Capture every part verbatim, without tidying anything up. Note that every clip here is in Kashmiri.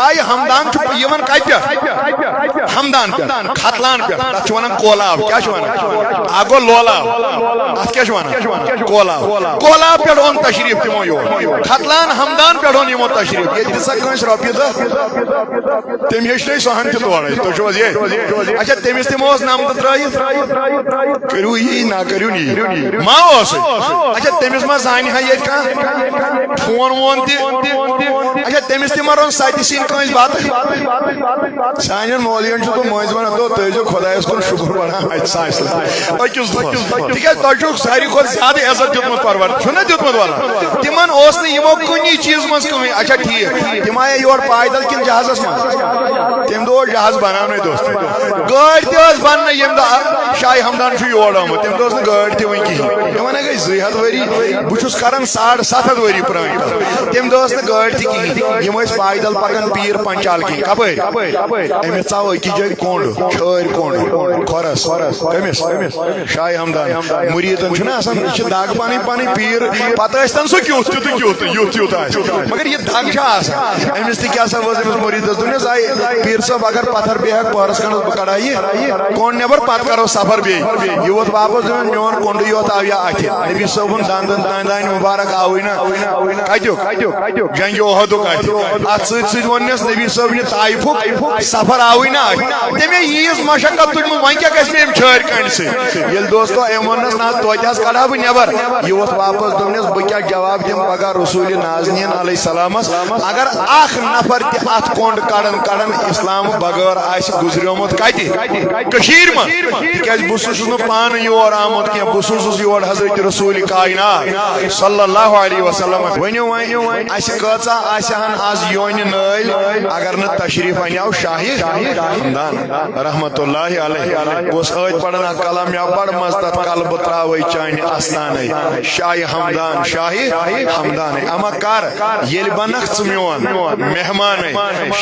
شاہ ہمدان چھُ یِوان کتہِ پٮ۪ٹھ؟ ہمدان پٮ۪ٹھ، ختلان پٮ۪ٹھ۔ تتھ چھِ ونان کولاب۔ کیٛاہ چھِ ونان؟ اکھ گوٚو لولاب، اتھ کیٛاہ چھِ ونان؟ کولاب۔ کولاب پٮ۪ٹھ اوٚن تشریف تِمو یور۔ ختلان ہمدان پٮ۪ٹھ اوٚن یِمو تشریف۔ ییٚتہِ دِژ سا کٲنٛسہِ رۄپیہِ دہ، تٔمۍ ہیٚچھنٲے سۄ ہن تہِ تورے۔ تُہۍ چھِو حظ یے؟ اچھا، تٔمِس تہِ ما اوس نمتہٕ ترٲیِتھ؟ کٔرِو یی، نہ کٔرِو نی۔ ما اوس؟ اچھا، تٔمِس ما زانہِ ہا ییٚتہِ کانٛہہ فون وون تہِ؟ اچھا، تٔمِس تہِ ما روٚن سَتہِ سِنۍ کٲنٛسہِ بَتہٕ؟ سانٮ۪ن مولوین چھُس بہٕ مٔنٛزۍ وَنان، تو تُہۍ ٲسۍزیو خۄدایَس کُن شُکُر پَران اَتہِ سانہِ سۭتۍ أکِس دۄہَس۔ تِکیٛازِ تۄہہِ چھُو ساروی کھۄتہٕ زیادٕ عزت دیُتمُت پَروَردگار، چھُنہ دیُتمُت وَلا؟ تِمَن اوس نہٕ یِمو کُنی چیٖز منٛز کٕہٕنۍ۔ اچھا، ٹھیٖک، تِم آیے یور پایدل کِنہٕ جہازَس منٛز؟ تَمہِ دۄہ اوس جہاز بَناونٕے، دوست۔ گٲڑۍ تہِ ٲس بَننہٕ ییٚمہِ دۄہ شاہ ہمدان چھُ یور آمُت، تَمہِ دۄہ ٲس نہٕ گٲڑۍ تہِ وٕنہِ کِہیٖنۍ۔ مےٚ وَنان گٔے زٕے ہَتھ ؤری، بہٕ چھُس کَران ساڑٕ سَتھ ہَتھ ؤری پرٛٲنۍ کَتھ۔ تَمہِ دۄہ ٲس نہٕ گٲڑۍ تہِ کِہیٖنۍ، یِم ٲسۍ پایدل پَکان پیٖر پنچال کِنۍ۔ کَپٲرۍ؟ أمِس ژاو أکِس جایہِ کۄنٛڈ، چھٲرۍ کۄنٛڈ، کھۄرَس۔ کٔمِس؟ شاہ ہمدان۔ مُریٖدَن چھُنہ آسان، یہِ چھِ دَگ پَنٕنۍ پَنٕنۍ پیٖر، پَتہٕ ٲسۍ تَن سُہ کیُتھ تہِ تہٕ کیُتھ تہٕ یُتھ یُتھ آسہِ، مگر یہِ دَگ چھِ آسان۔ أمِس تہِ کیٛاہ سا وٲژ أمِس مُریٖدَس؟ دوٚپنَس، آے پیٖر صٲب، اگر پَتھَر بیٚہہِ ہا پٔہرَس کھنٛڈَس، بہٕ کَڑٕ ہا یہِ کۄنٛڈ نٮ۪بَر، پَتہٕ کَرو سفر بیٚیہِ۔ یہِ ووت واپَس، دوٚپُن، میون کۄنٛڈٕے یوت آو یا اَتھِ۔ نبی صٲبُن دَنٛد دَنٛدانہِ مُبارک آوٕے نہ۔ کَتیُک؟ جنگِ احدُک اَتھِ۔ اَتھ سۭتۍ سۭتۍ ووٚننَس نبی صٲبنہِ طائفُک سفر آوٕے نہ اَتھِ۔ تٔمۍ ییٖژ مشقت تُجمٕژ، وۄنۍ کیٛاہ گژھِ مےٚ أمۍ چھٲرۍ کَنہِ سۭتۍ؟ ییٚلہِ دوستو أمۍ ووٚننَس، نہ، توتہِ حظ کَڑٕ ہا بہٕ نٮ۪بَر۔ یہِ ووت واپَس، دوٚپنَس، بہٕ کیٛاہ جواب دِمہٕ پگاہ رسول نازنین علیہ السلامَس، اگر اَکھ نفر تہِ اَتھ کۄنٛڈ کَڑان کَڑان اسلام بغٲر آسہِ گُزریومُت کَتہِ؟ کٔشیٖرِ منٛز۔ تِکیٛازِ بہٕ سوٗزُس نہٕ پانہٕ یور آمُت کینٛہہ، بہٕ سوٗزُس یور حضرت رسول کائنات صلی اللہ علیہ وسلم۔ ؤنِو وۄنۍ، اَسہِ کۭژاہ آسہِ ہن آز یونہِ نٲلۍ، اگر نہٕ تشریف انیاو شاہہِ ہمدان رحمت اللہ علیہ۔ بہٕ اوسُس ٲدۍ پران اکھ کلام، مےٚ پرمٕژ تتھ کلہٕ بہٕ تراوے چانہِ استانے۔ شاہہِ ہمدان، شاہہِ ہمدانے۔ اما کر ییٚلہِ بنکھ ژٕ میون مہمانے،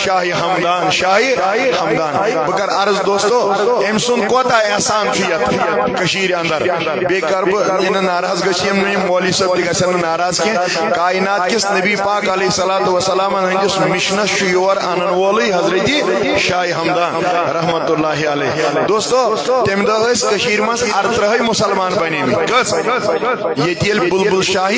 شاہہِ ہمدان، شاہہِ ہمدان۔ بہٕ کرٕ عرض دوستو، أمۍ سُنٛد کوتاہ احسان چھُ یتھ کٔشیٖرِ اندر۔ بیٚیہِ کرٕ بہٕ، یہِ نہٕ ناراض گژھِ، یِم نہٕ یِم مولوی صٲب تہِ گژھن نہٕ ناراض کینٛہہ۔ کائنات کِس نبی پاک علیہ الصلوۃ والسلام ہٕنٛدِس مِشنَس چھُ یور انن وولٕے حضرت شاہ ہمدان رحمت اللہ علیہ۔ دوستو، تَمہِ دۄہ ٲسۍ کٔشیٖرِ منٛز ارترٛہے مُسلمان بنے مٕتۍ۔ کٔژ؟ ییٚتہِ ییٚلہِ بلبل شاہہِ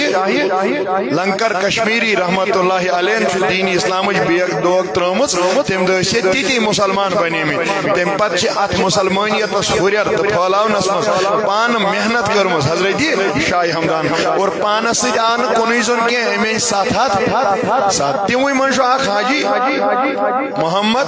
لنکر کشمیری رحمت اللہ علیہ چھُ دین اسلامٕچ بیگ دوگ ترٲومٕژ، تَمہِ دۄہ ٲسۍ ییٚتہِ تِتی مُسلمان بنے مٕتۍ۔ تَمہِ پتہٕ چھِ اتھ مُسلمٲنیتس ہُرٮ۪ر تہٕ پھٲلاونس منٛز پانہٕ محنت کٔرمٕژ حضرت شاہ ہمدان، اور پانس سۭتۍ آو نہٕ کُنُے زوٚن کینٛہہ، أمۍ أنۍ ستھ ہتھ ستھ۔ تِموٕے منٛز چھُ اکھ حاجی محمد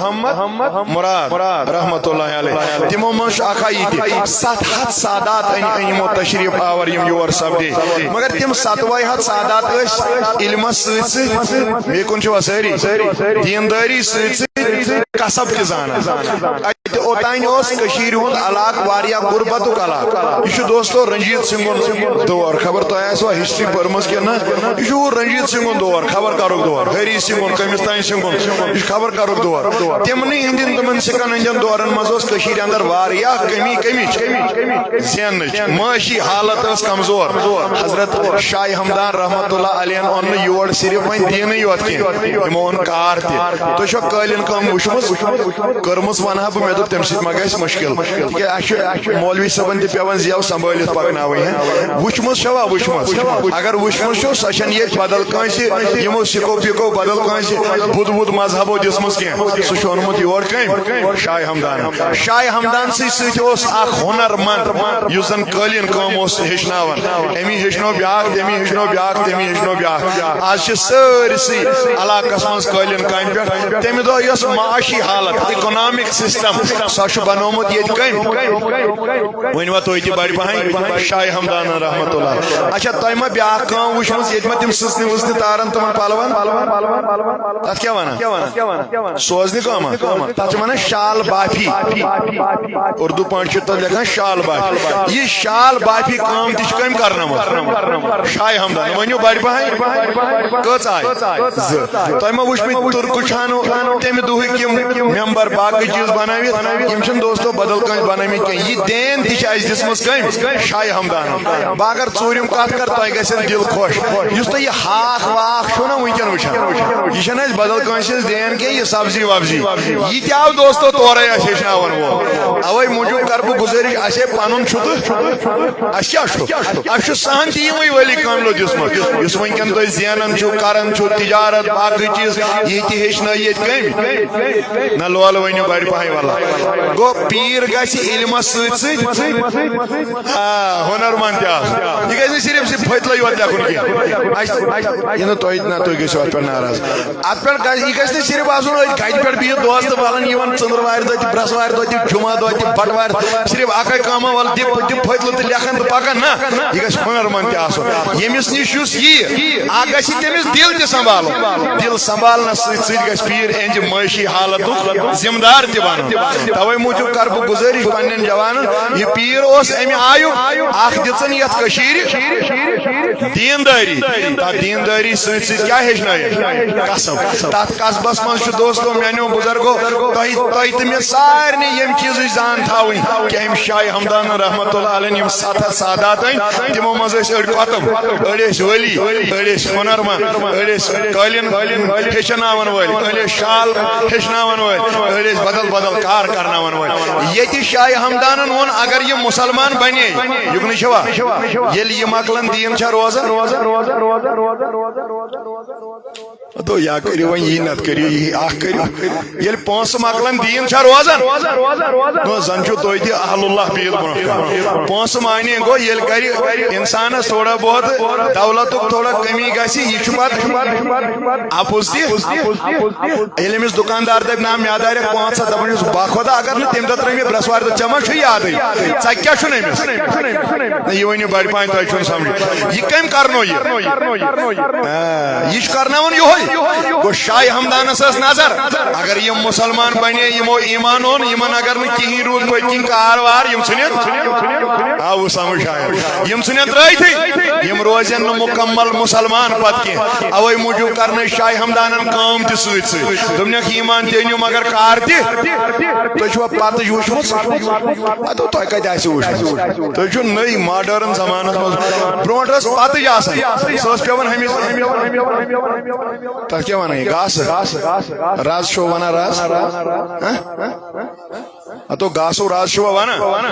مراد رحمت اللہ علیہ، تِمو منٛز چھُ اکھ ہا یہِ تہِ۔ ستھ ہتھ سادات أنۍ، أنۍ یِمو تشریف آور، یِم یور سپدے۔ مگر تِم ستوے ہتھ سادات ٲسۍ علمس سۭتۍ سۭتۍ، مےٚ کُن چھِوا سٲری، دیندٲری سۭتۍ سۭتۍ کسب تہِ زانان۔ اتہِ اوتانۍ اوس کٔشیٖرِ ہُنٛد علاقہٕ واریاہ غربتُک علاقہٕ۔ یہِ چھُ دوستو رنجیت سنگھُن دور، خبر تۄہہِ آسِوا ہسٹری پٔرمٕژ کِنہٕ نہ۔ یہِ چھُ رنجیت سنگھُن دور، خبر کرُک دور، ہری سنگھُن، کٔمِس تام سنگھُن، یہِ چھُ خبر کرُک دور۔ تِمنٕے ہٕنٛدٮ۪ن، تِمن سِکن ہٕنٛدٮ۪ن دورن منٛز اوس کٔشیٖرِ اندر واریاہ کٔمی، کٔمِچ؟ زینٕچ۔ معاشی حالت ٲس کمزور۔ حضرت شاہ ہمدان رحمت اللہ علیہ اوٚن نہٕ یور صرف وۄنۍ دیٖنٕے یوت کینٛہہ، یِمو اوٚن کار تہِ۔ تُہۍ چھو قٲلیٖن کٲم وٕچھمٕژ؟ کٔرمٕژ ونہٕ ہا بہٕ، مےٚ دوٚپ تَمہِ سۭتۍ ما گژھِ مُشکِل، تِکیٛازِ اَسہِ چھُ مولوی صٲبن تہِ پٮ۪وان زیو سنبھٲلِتھ پکناوٕنۍ۔ ہہ، وٕچھمٕژ چھوا؟ وٕچھمٕژ۔ اگر وٕچھمٕژ چھو، سۄ چھَنہٕ ییٚتہِ بدل کٲنٛسہِ، یِمو سِکو پِکو بدل کٲنٛسہِ بُدھ وُدھ مذہبو دِژمٕژ کینٛہہ۔ سُہ چھُ اوٚنمُت یور کٔمۍ؟ شاہ ہمدان۔ شاہ ہمدان سٕے سۭتۍ اوس اکھ ہُنر مند، یُس زن قٲلیٖن کٲم اوس ہیٚچھناوان۔ أمی ہیٚچھنو بیٛاکھ، تٔمی ہیٚچھنو بیٛاکھ، تٔمی ہیٚچھنو بیٛاکھ۔ آز چھِ سٲرسٕے علاقس منٛز قٲلیٖن کامہِ پٮ۪ٹھ۔ تَمہِ دۄہ یۄس معاشی حالت، اکنامک سسٹم، سۄ چھُ بنومُت ییٚتہِ کٔمۍ؟ ؤنۍ وا تُہۍ تہِ بڑِ پہن؟ شاہ ہمدانن رحمت اللہ۔ اچھا، تۄہہِ ما بیٛاکھ کٲم وٕچھمٕژ، ییٚتہِ ما تِم سٕژنہِ وٕژنہِ تارن تِمن پلون؟ تتھ کیٛاہ ونان؟ سوزنہِ کٲم ہا؟ تتھ چھِ ونان شال بافی۔ اردو پٲٹھۍ چھِ تتھ لیکھان شال بافی۔ یہِ شال بافی کٲم تہِ چھِ کٔمۍ کرنٲومٕژ؟ شاہ ہمدان۔ ؤنِو بڑِ پہن، کٔژ آیہِ؟ زٕ۔ تۄہہِ ما وٕچھمٕتۍ تُرکہٕ چھانو؟ امہِ دۄہٕکۍ یِم ممبر باقٕے چیٖز بنٲوِتھ، یِم چھِنہٕ دوستو بدل کٲنٛسہِ بنٲومٕتۍ کینٛہہ۔ یہِ دین تہِ چھِ اَسہِ دِژمٕژ کٔمۍ؟ شاہ ہمدانن۔ بہٕ اگر ژوٗرِم کتھ کرٕ، تۄہہِ گژھن دِل خۄش۔ یُس تۄہہِ یہِ ہاکھ واکھ چھُو نا وٕنکیٚن وٕچھان، یہِ چھَنہٕ اَسہِ بدل کٲنٛسہِ ہٕنٛز دین کینٛہہ، یہِ سبزی وبزی۔ یہِ تہِ آو دوستو تورے اَسہِ ہیٚچھناوان وول۔ اوے موٗجوٗب کرٕ بہٕ گُزٲرِش، اَسے پنُن چھُ تہٕ اَسہِ کیٛاہ چھُ؟ اَسہِ چھُ سہن تی یِمٕے ولی کٲملو دیُتمُت، یُس وٕنکیٚن تُہۍ زینان چھُو، کران چھُو، تجارت، باقٕے چیٖز، یہِ تہِ ہیٚچھنٲے ییٚتہِ کٔمۍ؟ نہ لولہٕ ؤنِو بڑِ پہن ولا۔ گوٚو پیٖر گژھِ علمس سۭتۍ سۭتۍ، آ، ہُنر مند تہِ آسُن۔ یہِ گژھِ نہٕ صرف صرف پھٔتلے یوت لیکھُن کینٛہہ۔ اَسہِ، یہِ نہٕ تۄہہِ، نہ تُہۍ گٔژھِو اتھ پٮ۪ٹھ ناراض۔ اتھ پٮ۪ٹھ گژھِ، یہِ گژھِ نہٕ صرف آسُن أتھۍ کتہِ پٮ۪ٹھ بِہِتھ دوستہٕ والن یِوان ژٔنٛدٕروارِ دۄہ تہِ، برٛٮ۪سوارِ دۄہ تہِ، جمعہ دۄہ تہِ، بٹوارِ، صرف اکے کٲمہ ول دِ، دِ پھٔتلہٕ تہٕ لیکھن تہٕ پکان۔ نہ، یہِ گژھِ ہُنر مند تہِ آسُن۔ ییٚمِس نِش یُس یی، اکھ گژھِ تٔمِس دِل تہِ سنبھالُن۔ دِل سنبھالنس سۭتۍ سۭتۍ گژھِ پیٖر اہنٛزِ معٲشی حالتُک ذمہٕ دار تہِ بنُن۔ توے موٗجوٗب کرٕ بہٕ گُزٲرِش پننٮ۪ن جوانن، یہِ پیٖر اوس امہِ آیُک، اکھ دِژٕن یتھ کٔشیٖرِ دیندٲری۔ تتھ دیندٲری سۭتۍ سۭتۍ کیٛاہ ہیٚچھنٲیِن؟ کسب۔ تتھ کسبس منٛز چھُ دوستو، میانیو بزرگو، تۄہہِ، تۄہہِ تہٕ مےٚ سارنٕے ییٚمہِ چیٖزٕچ زان تھاوٕنۍ کہِ أمۍ شاہ ہمدان رحمت اللہ علیہ یِم ستھ ہتھ سادات أنۍ، تِمو منٛز ٲسۍ أڑۍ کۄتم، أڑۍ ٲسۍ ولی، أڑۍ ٲسۍ ہُنرمند، أڑۍ ٲسۍ قٲلیٖن ہیٚچھناوَن وٲلۍ، أڑۍ ٲسۍ شال ہیٚچھناوَن وٲلۍ، أڑۍ ٲسۍ بدل بدل کار کرناوَن وٲلۍ۔ ییٚتہِ شاہ ہمدانن ووٚن، اگر یہِ مُسلمان بنے، یُکنُے چھوا؟ ییٚلہِ یہِ مۄکلن دیٖن چھا روزان؟ دوٚپ، یا کٔرِو وۄنۍ یی، نتہٕ کٔرِو یی، اکھ کٔرِو۔ ییٚلہِ پونٛسہٕ مۄکلن، دیٖن چھا روزان؟ نو، زن چھُو تُہۍ تہِ اہل اللہ بِہِتھ برونٛہہ کَنہِ۔ پونٛسہٕ معنی گوٚو، ییٚلہِ گرِ انسانس تھوڑا بہت دولتُک تھوڑا کمی گژھِ، یہِ چھُ پتہٕ اپُز تہِ۔ ییٚلہِ أمِس دُکاندار دَپہِ، "نہ، مےٚ دارٮ۪کھ پانٛژھ ہَتھ"، دَپان چھُس، "بَکھ خۄدا، اگر نہٕ تَمہِ دۄہ ترٛٲے مےٚ برٛٮ۪سوارِ دۄہ، ژےٚ ما چھُے یادٕے؟ ژےٚ کیٛاہ چھُنہٕ أمِس؟" نہ، یہِ ؤنِو بَڑِ پانٛژِ دۄہہِ چھُنہٕ سَمجھ۔ یہِ کٔمۍ کَرنو یہِ؟ آ، یہِ چھُ کَرناوان یِہوٚے۔ گوٚو شاہِ ہمدانَس ٲس نظر، اگر یِم مُسلمان بَنے، یِمو ایٖمان اوٚن، یِمَن اگر نہٕ کِہیٖنۍ روٗد پٔتۍ کِنۍ کار وار، یِم ژھٕنن۔ آوُ سَمجھ؟ شاید یِم ژھٕنن ترٛٲیتھٕے، یِم روزن نہٕ مُکمل مُسلمان پتہٕ کینٛہہ۔ اوے موٗجوٗب کرنٲے شاہِ ہمدانن کٲم تہِ سۭتۍ سۭتۍ۔ دوٚپنکھ، ایٖمان تہِ أنِو مگر کار تہِ۔ تُہۍ چھُوا پتٕج وٕچھمٕژ؟ ادٕ تۄہہِ کتہِ آسہِ وٕچھمٕژ؟ تُہۍ چھِو نٔے ماڈٲرٕن زمانس منٛز۔ برونٛٹھ ٲس پتٕج آسان، سۄ ٲس پٮ۪وان ہمیشہِ۔ تۄہہِ کیٛاہ ونان یہِ گاسہٕ؟ رز چھُو ونان رز؟ ہہ؟ ہتو گاسو راز چھُوا ونان؟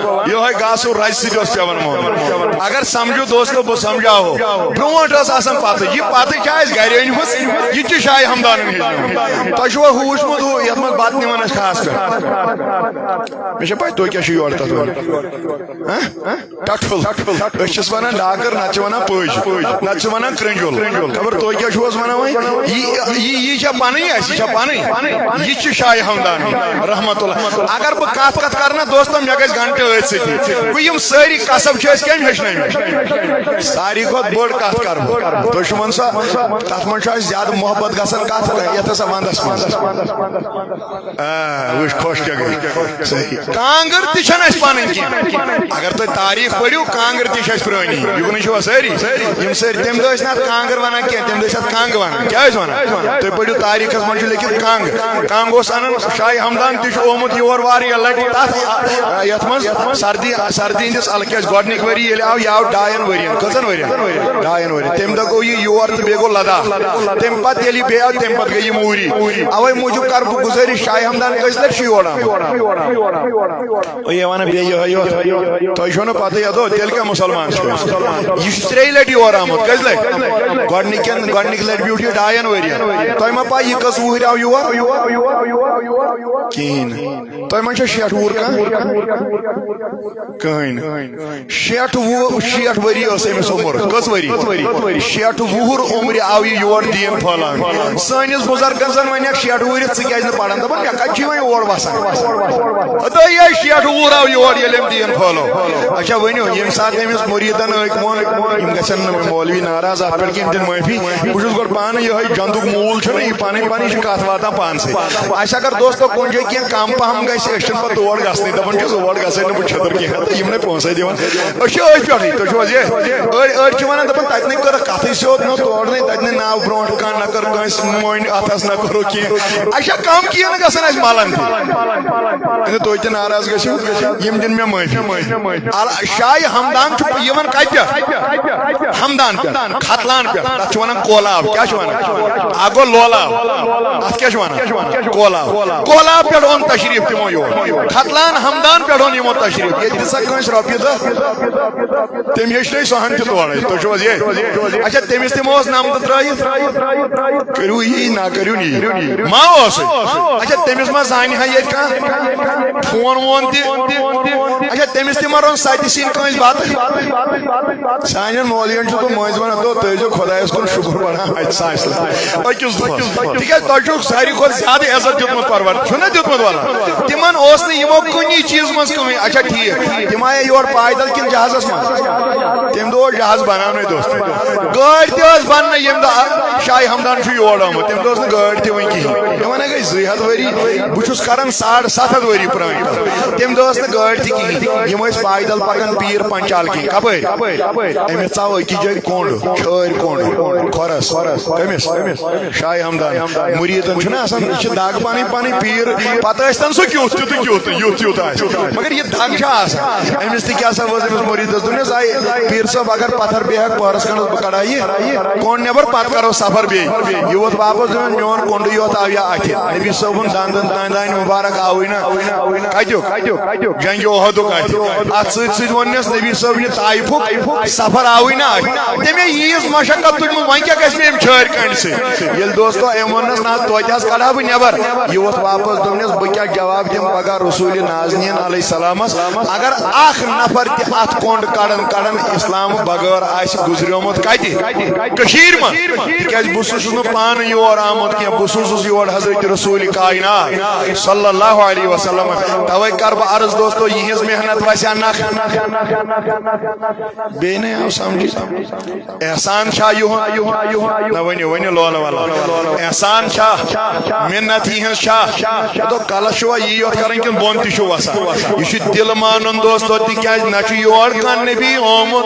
یِہوٚے گاسو رزِ سۭتۍ اوس پٮ۪وان مونُن۔ اگر سمجھو دوستو، بہٕ سمجھاوو۔ برونٛٹھ ٲس آسان پتہٕ۔ یہِ پتہٕ چھِ اَسہِ گرِ أنۍ مٕژ، یہِ تہِ چھِ شاہِ ہمدانن ہیٚچھمٕژ۔ تۄہہِ چھُوا ہُہ وٕچھمُت، ہُہ یَتھ منٛز بتہٕ نِوان ٲسۍ خاص پٮ۪ٹھ؟ مےٚ چھےٚ پَے تُہۍ کیٛاہ چھِو یورٕ تَتھ وَنان۔ ہہ؟ ٹٹھُل۔ أسۍ چھِس وَنان ڈاکٕر، نَتہٕ چھِ وَنان پٔج، نَتہٕ چھِ وَنان کرٛنٛجُل۔ خبر تُہۍ کیٛاہ چھِو حظ وَنان وۄنۍ؟ یہِ، یہِ، یہِ چھا پَنٕنۍ اَسہِ؟ یہِ چھا پَنٕنۍ؟ یہِ چھِ شاہِ ہمدان رحمت اللہ۔ اگر بہٕ کَتھ کَتھ کَرٕ نا دوستو، مےٚ گژھِ گھنٹہٕ أتھۍ سۭتی۔ گوٚو یِم سٲری کسب چھِ أسۍ کٔمۍ ہیٚچھنٲومٕتۍ؟ ساروی کھۄتہٕ بٔڑ کَتھ کَرٕ بہٕ۔ تُہۍ چھِو وَنان سۄ، تَتھ منٛز چھُ اَسہِ زیادٕ محبت گژھان کَتھ، یَتھ ہسا وَندَس منٛز۔ آ، وٕچھ، خۄش کیٛاہ گٔے۔ صحیح۔ کانٛگٕر تہِ چھَنہٕ اَسہِ پَنٕنۍ کینٛہہ۔ اگر تُہۍ تاریٖخ پٔرِو، کانٛگٕر تہِ چھِ اَسہِ پرٛٲنی۔ یُکنُے چھِوا سٲری؟ یِم سٲری، تَمہِ دۄہ ٲسۍ نہٕ اَتھ کانٛگٕر وَنان کینٛہہ، تَمہِ دۄہ ٲسۍ اَتھ کنٛگ وَنان۔ کیٛاہ ٲسۍ وَنان؟ تُہۍ پٔرِو تاریٖخَس منٛز چھُ لیکھِتھ کنٛگ۔ کنٛگ اوس اَنان، شاہِ ہمدان تہِ چھُ آمُت یور واریاہ لَٹہِ۔ تَتھ، آ، یَتھ منٛز سردی، سردی ہِنٛدِس الہٕ کیٛازِ گۄڈٕنِکۍ ؤری ییٚلہِ آو، یہِ آو ڈاین ؤرِین۔ کٔژَن ؤرِین؟ ڈاین ؤرِین۔ تَمہِ دۄہ گوٚو یہِ یور تہٕ بیٚیہِ گوٚو لداخ۔ تَمہِ پتہٕ ییٚلہِ یہِ بیٚیہِ آو، تَمہِ پتہٕ گٔے یِم اوٗری۔ اَوَے موٗجوٗب کَرٕ بہٕ گُزٲرِش، شاہِ ہمدان کٔژِ لَٹہِ چھُ یور آمُت؟ یہِ وَنان بیٚیہِ یِہوٚے یوت۔ تۄہہِ چھو نہٕ پَتہٕے، اَدٕ تیٚلہِ کیٛاہ مُسلمان چھُ؟ یہِ چھُ ترٛیٚیہِ لَٹہِ یور آمُت۔ کٔژِ لَٹہِ؟ گۄڈٕنِکٮ۪ن، گۄڈٕنِکۍ لَٹہِ بیوٗٹھ یہِ ڈاین ؤرِین۔ تۄہہِ ما پَے یہِ کٔژ وُہٕرۍ آو یور؟ کِہیٖنۍ نہٕ۔ تۄہہِ ما چھو شیٹھ وُہُر کانٛہہ؟ کٕہٕنۍ نہٕ۔ شیٹھ وُہ، شیٹھ ؤری ٲس أمِس عمر۔ کٔژ ؤری؟ شیٹھ وُہُر عمرِ آو یہِ یور دیٖن پھٲلاونہِ۔ سٲنِس بُزرگن زن ونیکھ، "شیٹھ وُہرِس ژٕ کیازِ نہٕ پران؟" دپان، "مےٚ کتہِ چھُ وۄنۍ اور وسان؟" ہتٲے یہِ شیٹھ وُہُر آو یور، ییٚلہِ أمۍ دیٖن پھٲلو۔ اچھا، ؤنِو، ییٚمہِ ساتہٕ أمِس مُریٖدن أکۍ ووٚن، یِم گژھن نہٕ مولوی ناراض اتھ پٮ۪ٹھ کینٛہہ، یِم دِن معٲفی۔ بہٕ چھُس گۄڈٕ پانہٕ یِہوٚے جندُک موٗل چھُنہ، یہِ پنٕنۍ پنٕنۍ چھِ کتھ واتان پانسٕے۔ اسہِ اگر دوستو کُنہِ جایہِ کینٛہہ کم پہم گژھِ، أسۍ چھِنہٕ پتہٕ تور گژھنٕے، دَپان چھُس اور گژھے نہٕ بہٕ چھٔدٕر کینٛہہ، تہٕ یِم نے پونٛسَے دِوان۔ أسۍ چھِ أتھۍ پٮ۪ٹھٕے، تُہۍ چھِو حظ یہِ؟ أڑۍ، أڑۍ چھِ وَنان، دَپان تَتہِ نے کٔرٕکھ کَتھٕے سیوٚد، نہ تورٕ نے، تَتہِ نے ناو برونٛٹھ کانٛہہ، نہ کٔر کٲنٛسہِ مۄنۍ اَتھَس، نہ کوٚرُکھ کینٛہہ۔ اَسہِ چھا کَم کینٛہہ نہٕ گژھان اَسہِ مَلَن تہِ؟ ییٚلہِ تُہۍ تہِ ناراض گٔژھِو، یِم دِن مےٚ معٲفی۔ ال-، شاہِ ہمدان چھُ یِوان کَتہِ پٮ۪ٹھ؟ ہمدان پٮ۪ٹھ، ختلان پٮ۪ٹھ، تَتھ چھِ وَنان کولاب۔ کیٛاہ چھِ وَنان؟ اَکھ گوٚو لولاب، اَتھ کیٛاہ چھِ وَنان؟ کولاب۔ کولاب پٮ۪ٹھ اوٚن تشریٖف تِمو یور۔ ختلان ہمدان پٮ۪ٹھ اوٚن یِمو تشریٖف۔ ییٚتہِ دِژ سا کٲنٛسہِ رۄپیہِ دَہ، تٔمۍ ہیٚچھنٲے سۄ ہن تہِ تورے۔ تُہۍ چھِو حظ یہِ؟ اچھا، تٔمِس تہِ ما اوس نمتہٕ ترٲیِتھ؟ کٔرِو یی، نہ کٔرِو نی۔ ما اوسُے؟ اچھا، تٔمِس ما زانہِ ہا ییٚتہِ کانٛہہ فون وون تہِ؟ اچھا، تٔمِس تہِ ما روٚن سۄ تہِ سِنۍ کٲنٛسہِ بتہٕ؟ سانٮ۪ن مولوین چھُس بہٕ مٔنٛزۍ ونان، دوٚپ، تُہۍ ٲسۍزیو خۄدایس کُن شُکر پران اَتہِ سانہِ سۭتۍ أکِس دۄہس۔ تِکیٛازِ تۄہہِ چھُو ساروی کھۄتہٕ زیادٕ عزت دیُتمُت پروردگار، چھُنہ دیُتمُت وَلا؟ تِمن اوس نہٕ یِمو کُنی چیٖز منٛز کٕہٕنۍ۔ اچھا، ٹھیٖک، تِم آیے یور پایدل کِنہٕ جہازس منٛز؟ تَمہِ دۄہ اوس جہاز بناونٕے، دوست۔ گٲڑۍ تہِ ٲس بننٕے، ییٚمہِ دۄہ شاہِ ہمدان چھُ یور آمُت، تَمہِ دۄہ ٲس نہٕ گٲڑۍ تہِ وٕنہِ کِہیٖنۍ۔ مےٚ وَنان گٔے زٕے ہَتھ ؤری، بہٕ چھُس کران ساڑ ستھ ہَتھ ؤری پرٛٲنۍ کَتھ۔ تَمہِ دۄہ ٲس نہٕ گٲڑۍ تہِ کِہیٖنۍ، یِم ٲسۍ پایدل پکان پیٖر پنچال کِنۍ۔ کَپٲرۍ؟ أمِس ژاو أکِس جایہِ کۄنٛڈ، چھٲرۍ کۄنٛڈ، کھۄرس۔ کٔمِس؟ شاہِ ہمدان۔ مُریٖدن چھُنہ آسان، یہِ چھِ دگ پنٕنۍ پنٕنۍ پیٖر، پتہٕ ٲسۍ تن سُہ کیُتھ تہِ تہٕ کیُتھ تہٕ یُتھ تیُتھ آسہِ، مگر یہِ دگ چھِ آسان۔ أمِس تہِ کیٛاہ سا وٲژ أمِس مُریٖدس؟ دوٚپنس، اے پیٖر صٲب، اگر پتھر بیٚہکھ پہرس کھنڈس، بہٕ کڑٕ ہا یہِ کۄنٛڈ نٮ۪بر، پتہٕ کرو سفر بیٚیہِ۔ یہِ ووت واپس، دوٚپُن، میون کۄنٛڈٕے یوت آو یا اتھِ۔ نبی صٲبُن دندن دانہِ مُبارک آوٕے نہ۔ کتیُک؟ جنگِ احدُک اتھِ۔ اتھ سۭتۍ سۭتۍ ووٚننس نبی صٲبنہِ طائفُک سفر آوٕے نہ اتھِ۔ تٔمۍ ییٖژ مشقت تُجمٕژ، وۄنۍ کیٛاہ گژھِ مےٚ أمۍ چھٲرۍ کَنڈِ سۭتۍ؟ ییٚلہِ دوستو أمۍ ووٚننس، نہ، توتہِ حظ کڑٕ ہا بہٕ نٮ۪بر۔ یہِ ووت واپس، دوٚپنس، بہٕ کیٛاہ جواب دِمہٕ پگاہ رسول نازنین علیہ السلامس، اگر اکھ نفر تہِ اتھ کۄنٛڈ کڑن کڑن اسلام بغٲر آسہِ گُزریومُت کتہِ؟ کٔشیٖرِ منٛز۔ تِکیٛازِ بہٕ چھُس نہٕ پانہٕ یور آمُت کینٛہہ، بہٕ سوٗزُس یور حضرت رسول کائنات صلی اللہ علیہ وسلم۔ توے کر بہٕ عرض دوستو، یِہنٛز محنت وسہِ ہا نکھٕ۔ بیٚیہِ نے آو سمجھ۔ احسان چھا یِہُنٛد؟ نہ، ؤنِو، ؤنِو لولہٕ وولہٕ۔ احسان چھا؟ منت یِہٕنٛز چھا؟ دوٚپ، کلس چھُوا یی یوت کرٕنۍ کِنہٕ بۄن تہِ چھُ وسان؟ یہِ چھُ دِل مانُن دوستو، تِکیٛازِ نہ چھُ یور کانٛہہ نبی آمُت،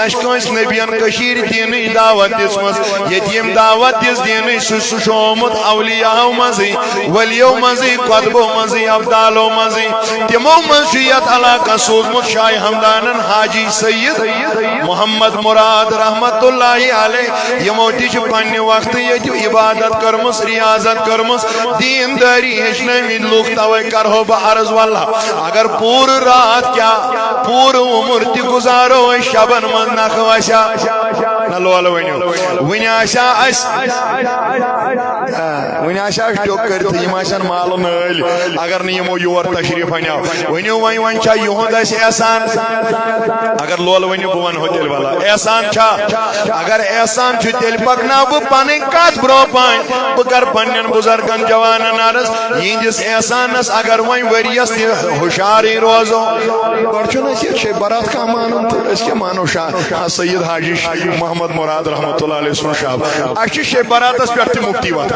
نہ چھُ کٲنٛسہِ نبین کٔشیٖرِ دیٖنٕچ دعوت دِژمٕژ۔ ییٚتہِ ییٚمۍ دعوت دِژ دیٖنٕچ، سُہ، سُہ چھُ آمُت اولیاہو منٛزٕے، ولیو منٛزٕے، قطبو منٛزٕے، ابدالو منٛزٕے۔ تِمو منٛز چھُ یتھ علاقس سوٗزمُت شاہِ ہمدانن حاجی سید محمد مراد رحمت اللہ علیہ۔ یِمو تہِ چھِ پننہِ وقتہٕ ییٚتہِ عبادت کٔرمٕژ، ریاضت کٔرمٕژ، دیٖندٲری ہیٚچھنٲومٕتۍ لُکھ۔ توے کرہو بہٕ عرض، واللہ اگر پوٗرٕ راتھ کیٛاہ، پوٗرٕ عمر تہِ گُزارو أسۍ شبن منٛز نکھٕ وسیا۔ نہ لولہٕ ؤنِو، وُنہِ آسیا اَسہِ، آ، وُنہِ آسیا اَسہِ ٹیوٚک کٔرِتھ، یِم آسن مالہٕ نٲلۍ، اگر نہٕ یِمو یور تشریٖف اَنیو۔ ؤنِو وۄنۍ، وۄنۍ چھا یِہُنٛد اَسہِ احسان؟ اگر لولہٕ ؤنِو، بہٕ وَنہو تیٚلہِ وَلہٕ۔ احسان چھا؟ اگر احسان چھُ، تیٚلہِ پَکناو بہٕ پَنٕنۍ کَتھ برٛونٛہہ پَہَن۔ بہٕ کَرٕ پنٛنٮ۪ن بُزرگَن جوانَن عرض، یِہِنٛدِس احسانَس اگر وۄنۍ ؤریَس تہِ ہُشارٕے روزو، گۄڈٕ چھُنہٕ اَسہِ یہِ شیٚے برات کانٛہہ مانان تہٕ أسۍ کیٛاہ مانو شاہ، ہاں، سید حاجی محمد مراد رحمتہ اللہ علیہ سُنٛد شاہ۔ اَسہِ چھِ شیٚے براتَس پٮ۪ٹھ تہِ مُفتی وَتھ۔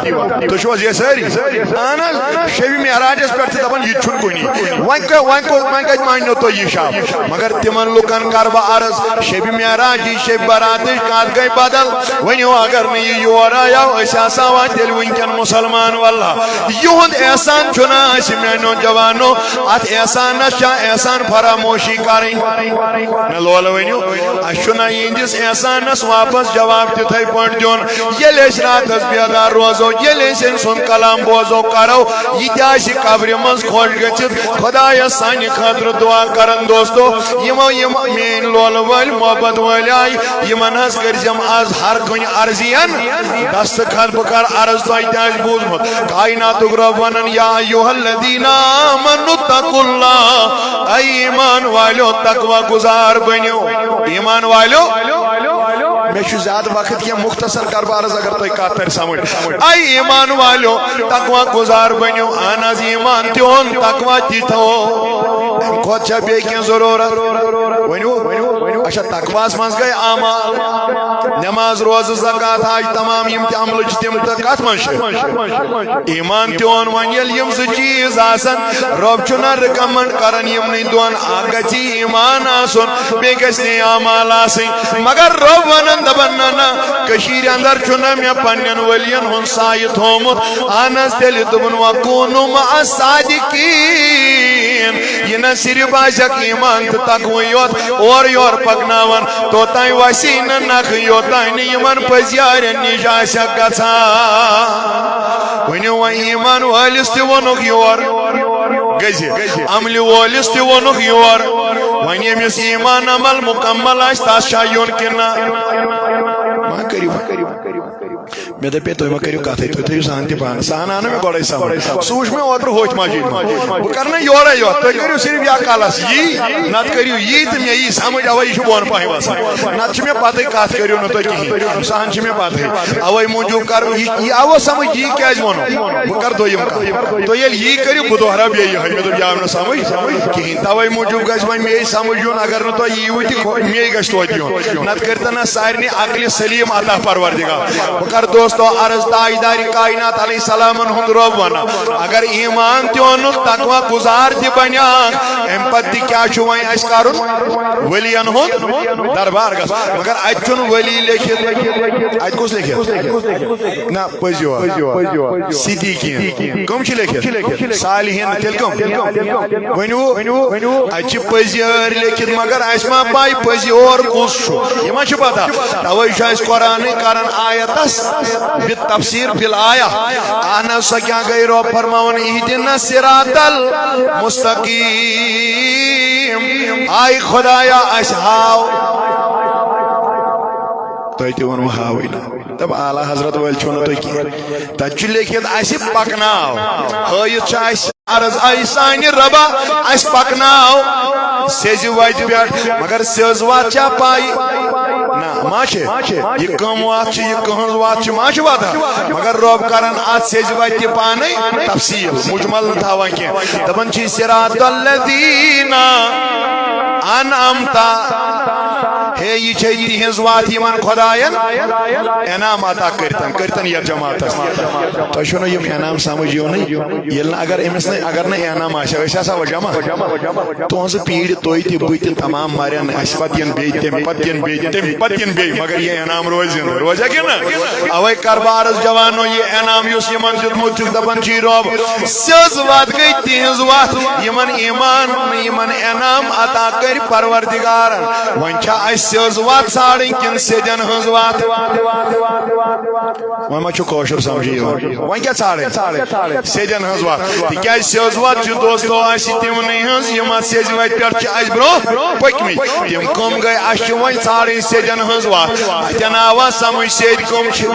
تُہۍ چھِو حظ یہِ سٲری؟ اہن حظ، شبِ معراجس پٮ۪ٹھ چھِ دپان، یہِ تہِ چھُنہٕ کُنی۔ وۄنۍ کَ-، وۄنۍ کوٚت، وۄنۍ کَتہِ مانیو تُہۍ یہِ شب؟ مگر تِمن لُکن کَرٕ بہٕ عرض، شبِ معراجٕچ، شبِ براتٕچ کَتھ گٔے بدل۔ ؤنِو، اگر نہٕ یہِ یور آیو، أسۍ آسہٕ ہا تیٚلہِ وٕنکٮ۪ن مُسلمان۔ واللہ، یِہُنٛد احسان چھُنہٕ اَسہِ، میٛانیو جوانو، اَتھ احسانس چھا احسان فراموشی کَرٕنۍ؟ نہ لولہٕ ؤنِو، اَسہِ چھُنہ یِہِنٛدِس احسانس واپس جواب تِتھَے پٲٹھۍ دیُن۔ ییٚلہِ أسۍ راتس بیدار روزو، ییٚلہِ أسۍ أمۍ سُنٛد کلام بوزو کرو، یہِ تہِ آسہِ قبرِ منٛز خۄش گٔژھِتھ خۄدایس سانہِ خٲطرٕ دُعا کران۔ دوستو، یِمو یِم میٲنۍ لولہٕ وٲلۍ، محبت وٲلۍ آے، یِمن حظ کٔرۍ زٮ۪م از ہر کُنہِ عرضین دستخط۔ بہٕ کرٕ عرض، تۄہہِ تہِ آسہِ بوٗزمُت، کائناتُک رب ونان، یا ایھا الذین آمنوا اتقوا اللہ، اے ایمان والیو، تقوی گزار بٔنِو۔ ایمان والیو، مےٚ چھُ زیادٕ وقت کینٛہہ، مختصر کَرٕ بہٕ عرض، اگر تۄہہِ کَتھ تَرِ سمجھ۔ اے ایمان والیو، تقوی گزار بٔنِو۔ اہن حظ، ایمان تہِ اوٚن، تقوی تہِ تھوٚو۔ کھۄتہٕ چھا بیٚیہِ کینٛہہ ضروٗرت؟ ؤنِو۔ اچھا، تقواہس منٛز گٔے اعمال، نماز، روزٕ، زکوٰۃ، حج، تمام یِم تہِ عملہٕ چھِ تِم، تہٕ کتھ منٛز چھِ؟ ایمان تہِ اوٚن۔ وۄنۍ ییٚلہِ یِم زٕ چیٖز آسن، رۄب چھُنہ recommend کران یِمنٕے دۄن، اکھ گژھِ ایمان آسُن، بیٚیہِ گژھِ نہٕ اعمال آسٕنۍ۔ مگر رۄب ونان، دپان، نہ نہ، کٔشیٖرِ اندر چھُنہ مےٚ پننٮ۪ن ؤلین ہُنٛد سایہِ تھومُت۔ اہن حظ، تیٚلہِ دوٚپُن، وَکُونُوا مَعَ الصَّادِقِیٖن۔ یہِ نہ صرف آسٮ۪کھ ایمان تہٕ تقوی یوت اورٕ یور پکناوان، توٚتام وَسی نہٕ نکھٕ، یوٚتام نہٕ یِمن پٔزیارٮ۪ن نِش آسٮ۪کھ گژھان۔ ؤنِو وۄنۍ، ایمان وٲلِس تہِ ووٚنُکھ یور گژھِ، عملہِ وٲلِس تہِ ووٚنُکھ یور۔ وۄنۍ ییٚمِس ایمان عمل مکمل آسہِ، تس چھا یُن کِنہٕ نہ؟ ما کٔرِو۔ مےٚ دَپے، تُہۍ مہ کٔرِو کَتھٕے، تُہۍ تھٲیِو سہن تہِ پانَس۔ سہن آو نہٕ مےٚ گۄڈَے سَمٕجھ۔ سُہ وٕچھ مےٚ اوترٕ ہوٚتھۍ مسجدِ منٛز۔ بہٕ کَرٕ نہ یورَے یوت، تُہۍ کٔرِو صرف یا کَلَس یی، نَتہٕ کٔرِو یی تہٕ مےٚ یی سَمٕجھ، اَوَے یہِ چھُ بۄن پَہَم وَسان۔ نَتہٕ چھِ مےٚ پَتہٕے کَتھ کٔرِو نہٕ تُہۍ کِہیٖنۍ۔ سہن چھِ مےٚ پَتہٕے۔ اَوَے موٗجوٗب کَرٕ یہِ، یہِ آوٕ سَمٕجھ، یی کیٛازِ ووٚنُم؟ بہٕ کَرٕ دوٚیِم کَتھ۔ تُہۍ ییٚلہِ یی کٔرِو، بہٕ دۄہراو بیٚیہِ یِہوٚے، مےٚ دوٚپ، یہِ آو نہٕ سَمٕجھ کِہیٖنۍ۔ تَوَے موٗجوٗب گژھِ وۄنۍ مے سَمٕجھ یُن، اگر نہٕ تۄہہِ ییٖوٕ تہِ خو-، مے گژھِ توتہِ یُن۔ نَتہٕ کٔرۍتَن نہ سارنٕے عقلِ سلیم عطا پروردگار۔ بہٕ کَرٕ دوستو عرض، تاجدارِ کائنات علیہ السلامن ہُنٛد رۄب وَنان، اگر ایمان تہِ اوٚنُکھ، تقوی گُزار تہِ بنیاکھ، اَمہِ پَتہٕ تہِ کیٛاہ چھُ وۄنۍ اَسہِ کَرُن؟ ؤلین ہُنٛد دربار گژھ۔ مگر اَتہِ چھُنہٕ ؤلی لیکھِتھ۔ اَتہِ کُس لیکھِتھ؟ نہ، پٔزۍ یور۔ صدیقین۔ کم چھِ لیکھِتھ؟ صالحین۔ تیٚلہِ کم؟ ؤنِو۔ اَتہِ چھِ پٔزۍ یٲرۍ لیکھِتھ، مگر اَسہِ ما پَے پٔزۍ یور کُس چھُ؟ یہِ ما چھِ پَتہ؟ تَوَے چھُ اَسہِ قرآنٕے کران آیتَس بالتفسیر بالآیہ۔ اہن حظ، سۄ کیٛاہ گٔے؟ رۄب فرماوان، اہدنا الصراط المستقیم۔ آے خدایا، اَسہِ ہاو۔ تۄہہِ تہِ ووٚنوُ ہاوٕے نہ۔ دَپ اعلیٰ حضرت وٲلۍ چھِو نہٕ تُہۍ کینٛہہ۔ تَتہِ چھُ لیکھِتھ، اَسہِ پَکناو۔ ہٲیِتھ چھُ اَسہِ عرض، اَے سانہِ رۄبا، اَسہِ پَکناو سیٚزِ وَتہِ پٮ۪ٹھ۔ مگر سیٚز وَتھ چھا پَے؟ نہ، ما چھِ۔ یہِ کٕم وَتھ چھِ، یہِ کٕہٕنٛز وَتھ چھِ، ما چھِ وَتھ۔ مگر رۄب کَران اَتھ سیٚزِ وَتہِ تہِ پانَے تفصیٖل، مُجمل نہٕ تھاوان کینٛہہ۔ دَپان چھِ، صراط الذین انعمت۔ ہے، یہِ چھے تِہنٛز وَتھ یِمن خۄدایَن انعام عطا کٔرتن، کٔرتن یَتھ جماعتس۔ تۄہہِ چھُو نہٕ یِم انعام سمجھ یِوانٕے؟ ییٚلہِ نہٕ، اگر أمِس نہٕ، اگر نہٕ انعام آسہِ ہا، أسۍ آسہٕ ہا جمع۔ تُہنٛزٕ پیٖرِ، تُہۍ تہِ، بہٕ تہِ، تمام مَرن، اَسہِ پتہٕ یِن بیٚیہِ، تَمہِ پتہٕ یِن بیٚیہِ، تَمہِ پتہٕ یِن بیٚیہِ، مگر یہِ انعام روزِ زِندٕ، روزِ ہا کِنہٕ نہ؟ اوے کَرٕ بہٕ عرض جوانو، یہِ انعام یُس یِمن دیُتمُت چھُکھ، دَپان چھِ رۄب، سیٚز وَتھ گٔے تِہنٛز وَتھ، یِمن ایمان، یِمن انعام عطا کٔرۍ پروردگارن۔ وۄنۍ چھا اَسہِ سیٚز وَتھ ژھانڈٕنۍ کِنہٕ سیٚدٮ۪ن ہٕنٛز وَتھ؟ وۄنۍ ما چھُ کٲشُر سمجھی یِوان؟ وۄنۍ کیٛاہ ژھانڈٕنۍ؟ سیٚدٮ۪ن ہٕنٛز وَتھ۔ تِکیٛازِ سیٚز وَتھ چھِ، دوستو، اَسہِ تِمنٕے ہٕنٛز، یِم اَتھ سیٚزِ وَتہِ پٮ۪ٹھ چھِ اَسہِ برونٛہہ پٔکمٕتۍ۔ تِم کٕم گٔے؟ اَسہِ چھِ وۄنۍ ژھانڈٕنۍ سیٚدٮ۪ن ہٕنٛز وَتھ۔ اَتٮ۪ن آوا سمجھ سیٚدۍ کٕم چھِ؟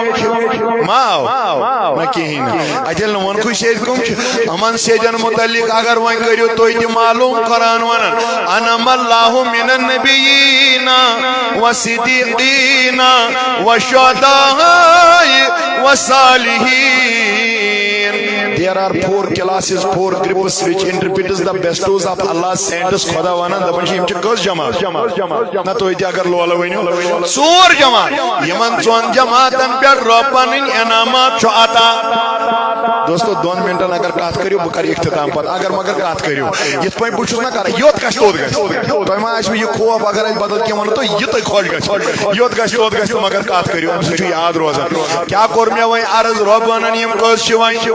ما آو؟ نہ، کِہیٖنۍ نہٕ۔ اَتہِ ییٚلہِ نہٕ ووٚنکھٕے سیٚدۍ کٕم چھِ، یِمن سیٚدٮ۪ن مُتعلق اگر وۄنۍ کٔرِو تُہۍ تہِ معلوم، قرآن وَنان، انعم اللہ من النبیین والصدیقین والشہداء والصالحین۔ There are four classes, four groups which interprets the bestows of Allah's saints۔ خدا وَنان، دَپان چھِ، یِم چھِ کٔژ جماعت؟ نہ، تُہۍ تہِ اگر لولہٕ ؤنِو، ژور جماعت۔ یِمن ژۄن جماعتن پٮ۪ٹھ رۄب پنٕنۍ انعامات چھُ عطا۔ دوستو، دۄن منٹن اگر کتھ کٔرِو، بہٕ کرٕ اختتام پتہٕ، اگر مگر کتھ کٔرِو۔ یِتھ پٲٹھۍ بہٕ چھُس نہ کران، یوٚت گژھِ توٚت گژھِ۔ تۄہہِ ما آسِوٕ یہِ خوف، اگر أسۍ بدل کینٛہہ ونو تہٕ یہِ تۄہہِ خۄش گژھِ، یوٚت گژھِ توٚت گژھِ تہٕ مگر کتھ کٔرِو، امہِ سۭتۍ چھُ یاد روزان۔ کیٛاہ کوٚر مےٚ وۄنۍ عرض؟ رۄب ونان، یِم کٔژ چھِ وۄنۍ؟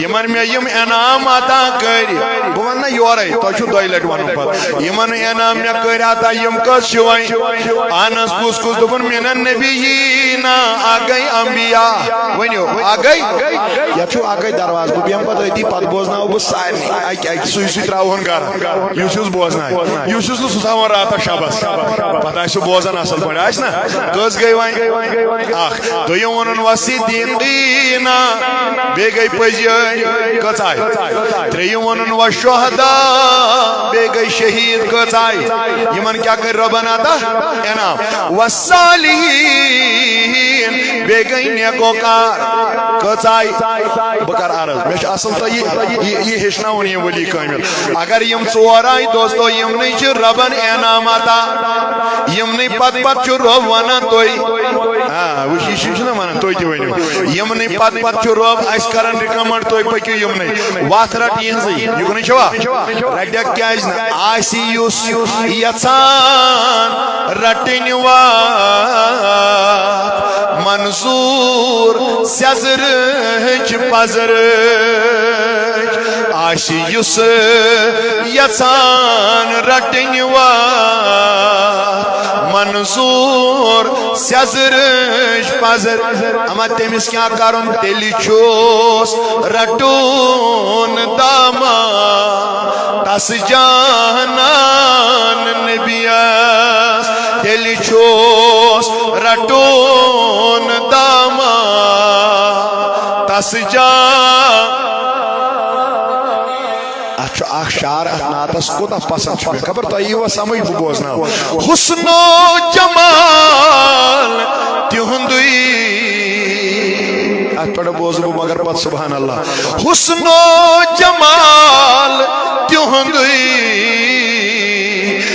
یِمن مےٚ یِم انعام عطا کٔرۍ، بہٕ ونہٕ نہ یورے، تۄہہِ چھُو دۄیہِ لٹہِ ونُن پتہٕ۔ یِمن انعام مےٚ کٔرۍ عطا، یِم کٔژ چھِ وۄنۍ؟ اہن حظ، کُس کُس؟ دوٚپُن، من النبیین، اکھ گٔے انبیاء۔ ؤنِو، اکھ گٔے؟ یتھ چھُو اکھ گٔے دروازٕ، بہٕ بیٚہمہٕ پتہٕ أتی، پتہٕ بوزناوٕ بہٕ سارنٕے اکہِ اکہِ، سُے سُے ترٛاوہون گرٕ۔ یُس یُس بوزنایہِ، یُس یُس نہٕ سُہ تھاوان راتس شبس، پتہٕ آسہِ سُہ بوزان اصل پٲٹھۍ، آسہِ نا؟ کٔژ گٔے وۄنۍ؟ اکھ۔ دوٚیِم ووٚنُن، والصدیقین، بیٚیہِ گٔے پٔزۍ یٲرۍ، کٔژ آیہِ؟ ترٛیٚیِم ووٚنُن، والشہداء، بیٚیہِ گٔے شہیٖد، کٔژ آیہِ؟ یِمن کیٛاہ کٔرۍ رۄبن عطا؟ انعام۔ والصالحین، بیٚیہِ گٔے نیکوکار۔ کٔژ آیہِ؟ بہٕ کَرٕ عرض، مےٚ چھُ اصل تۄہہِ یہِ، یہِ، یہِ ہیٚچھناوُن یہِ ولی کٲمِل۔ اگر یِم ژور آیہِ دوستو، یِمنٕے چھِ رۄبن انعام عطا۔ یِمنٕے پتہٕ پتہٕ چھُ رۄب ونان تُہۍ۔ آ، وٕچھ، یہِ چھُ، چھُنہ ونان تُہۍ تہِ ؤنِو۔ یِمنٕے پتہٕ پتہٕ چھُ رۄب اَسہِ کران recommend، تُہۍ پٔکِو یِمنٕے۔ وَتھ رَٹ یِہٕنٛزٕے، یُکنُے چھوا؟ رَٹٮ۪کھ کیٛازِ نہٕ؟ آسہِ یُس یَژھان رَٹٕنۍ وَتھ، منظوٗر سیٚزرٕچ پَزرٕچ۔ آسہِ یُس یَژھان رَٹٕنۍ وَتھ، منظوٗر سیٚزرٕچ پَزر۔ اما تٔمِس کیٛاہ کَرُن؟ تیٚلہِ چھُس رَٹُن دامن تَس جانان نبیَس۔ تیٚلہِ چھُس رَٹُن دامن تَس جان۔ اتھ چھُ اکھ شعر اتھ نعتس، کوٗتاہ پسند چھُ مےٚ، خبر تۄہہِ ییٖوا سمجھ، بہٕ بوزناو۔ حسن و جمال تِہُنٛدُے، اتھ پٮ۪ٹھ بوزٕ بہٕ مگر پتہٕ سبحان اللہ۔ حسن و جمال تِہُنٛدُے،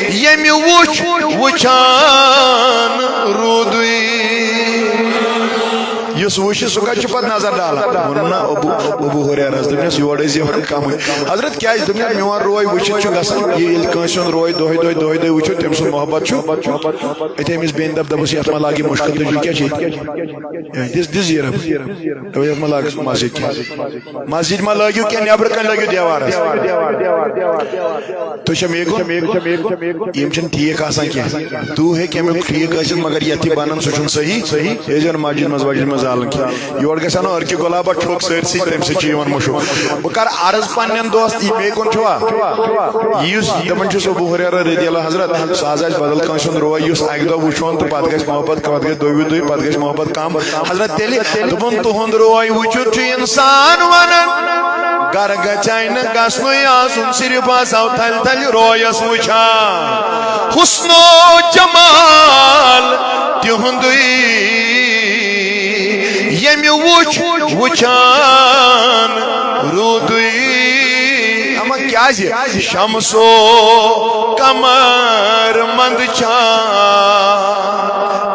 ییٚمہِ وُچھ وُچھان روٗدُے۔ یُس وٕچھِ، سُہ کَتہِ چھُ پَتہٕ نظر ڈالان؟ ووٚن نہ ابو، ابو ہریرَس، دوٚپنَس، یورٕ ٲسۍ یِوان کَمٕے۔ حضرت، کیٛازِ؟ دوٚپنَس، میون روے وٕچھِتھ چھُ گژھان، یہِ ییٚلہِ کٲنٛسہِ ہُنٛد روے دۄہَے دۄہَے، دۄہَے دۄہَے وٕچھو، تٔمۍ سُنٛد محبت چھُ۔ أتھۍ أمِس بیٚنہِ دَپ، دَپُس، یَتھ ما لاگہِ مُشکل، تُہۍ چھِو کیٛاہ چھِ ییٚتہِ؟ دِس، دِس یہِ رَب۔ دوٚپُن، یَتھ ما لاگہِ مسجد کینٛہہ۔ مسجد ما لٲگِو کینٛہہ، نٮ۪برٕ کَنۍ لٲگِو دیوارَس۔ تُہۍ چھا میکُن؟ یِم چھِنہٕ ٹھیٖک آسان کینٛہہ۔ دُہ ہیٚکہِ اَمیُک ٹھیٖک ٲسِتھ، مگر یَتھ یہِ بَنان، سُہ چھُنہٕ صحیح۔ یہِ ٲسۍ زَن مسجد منٛز، وسجد منٛز زالان کینٛہہ۔ یورٕ گژھِ اَنُن أرکہِ گۄلابا ٹھوٚک سٲرسٕے، تَمہِ سۭتۍ چھُ یِوان مُشُک۔ بہٕ کَرٕ عرض پنٛنٮ۪ن دوستن، یہِ میکُن چھُوا؟ یُس دَپان چھُس ابو ہریرہ رضی اللہ حضرت، سُہ حظ آسہِ بدل کٲنٛسہِ ہُنٛد روے، یُس اَکہِ دۄہ وٕچھون تہٕ پَتہٕ گژھِ محبت، پَتہٕ گژھِ دۄیہِ دۄہہِ، پَتہٕ گژھِ محبت کَم۔ حضرت، تیٚلہِ دوٚپُن، تُہُنٛد روے وٕچھِتھ چھُ اِنسان وَنان، گرٕ گژھِ نہٕ گژھنُے آسُن، صرف آسو تھلہِ تھلہِ رویس وٕچھان۔ حسن و جمال تِہُنٛدُے، ییٚمہِ وُچھ وٕچھان روٗدُے۔ اما کیٛازِ؟ شمس و قمر مند چھان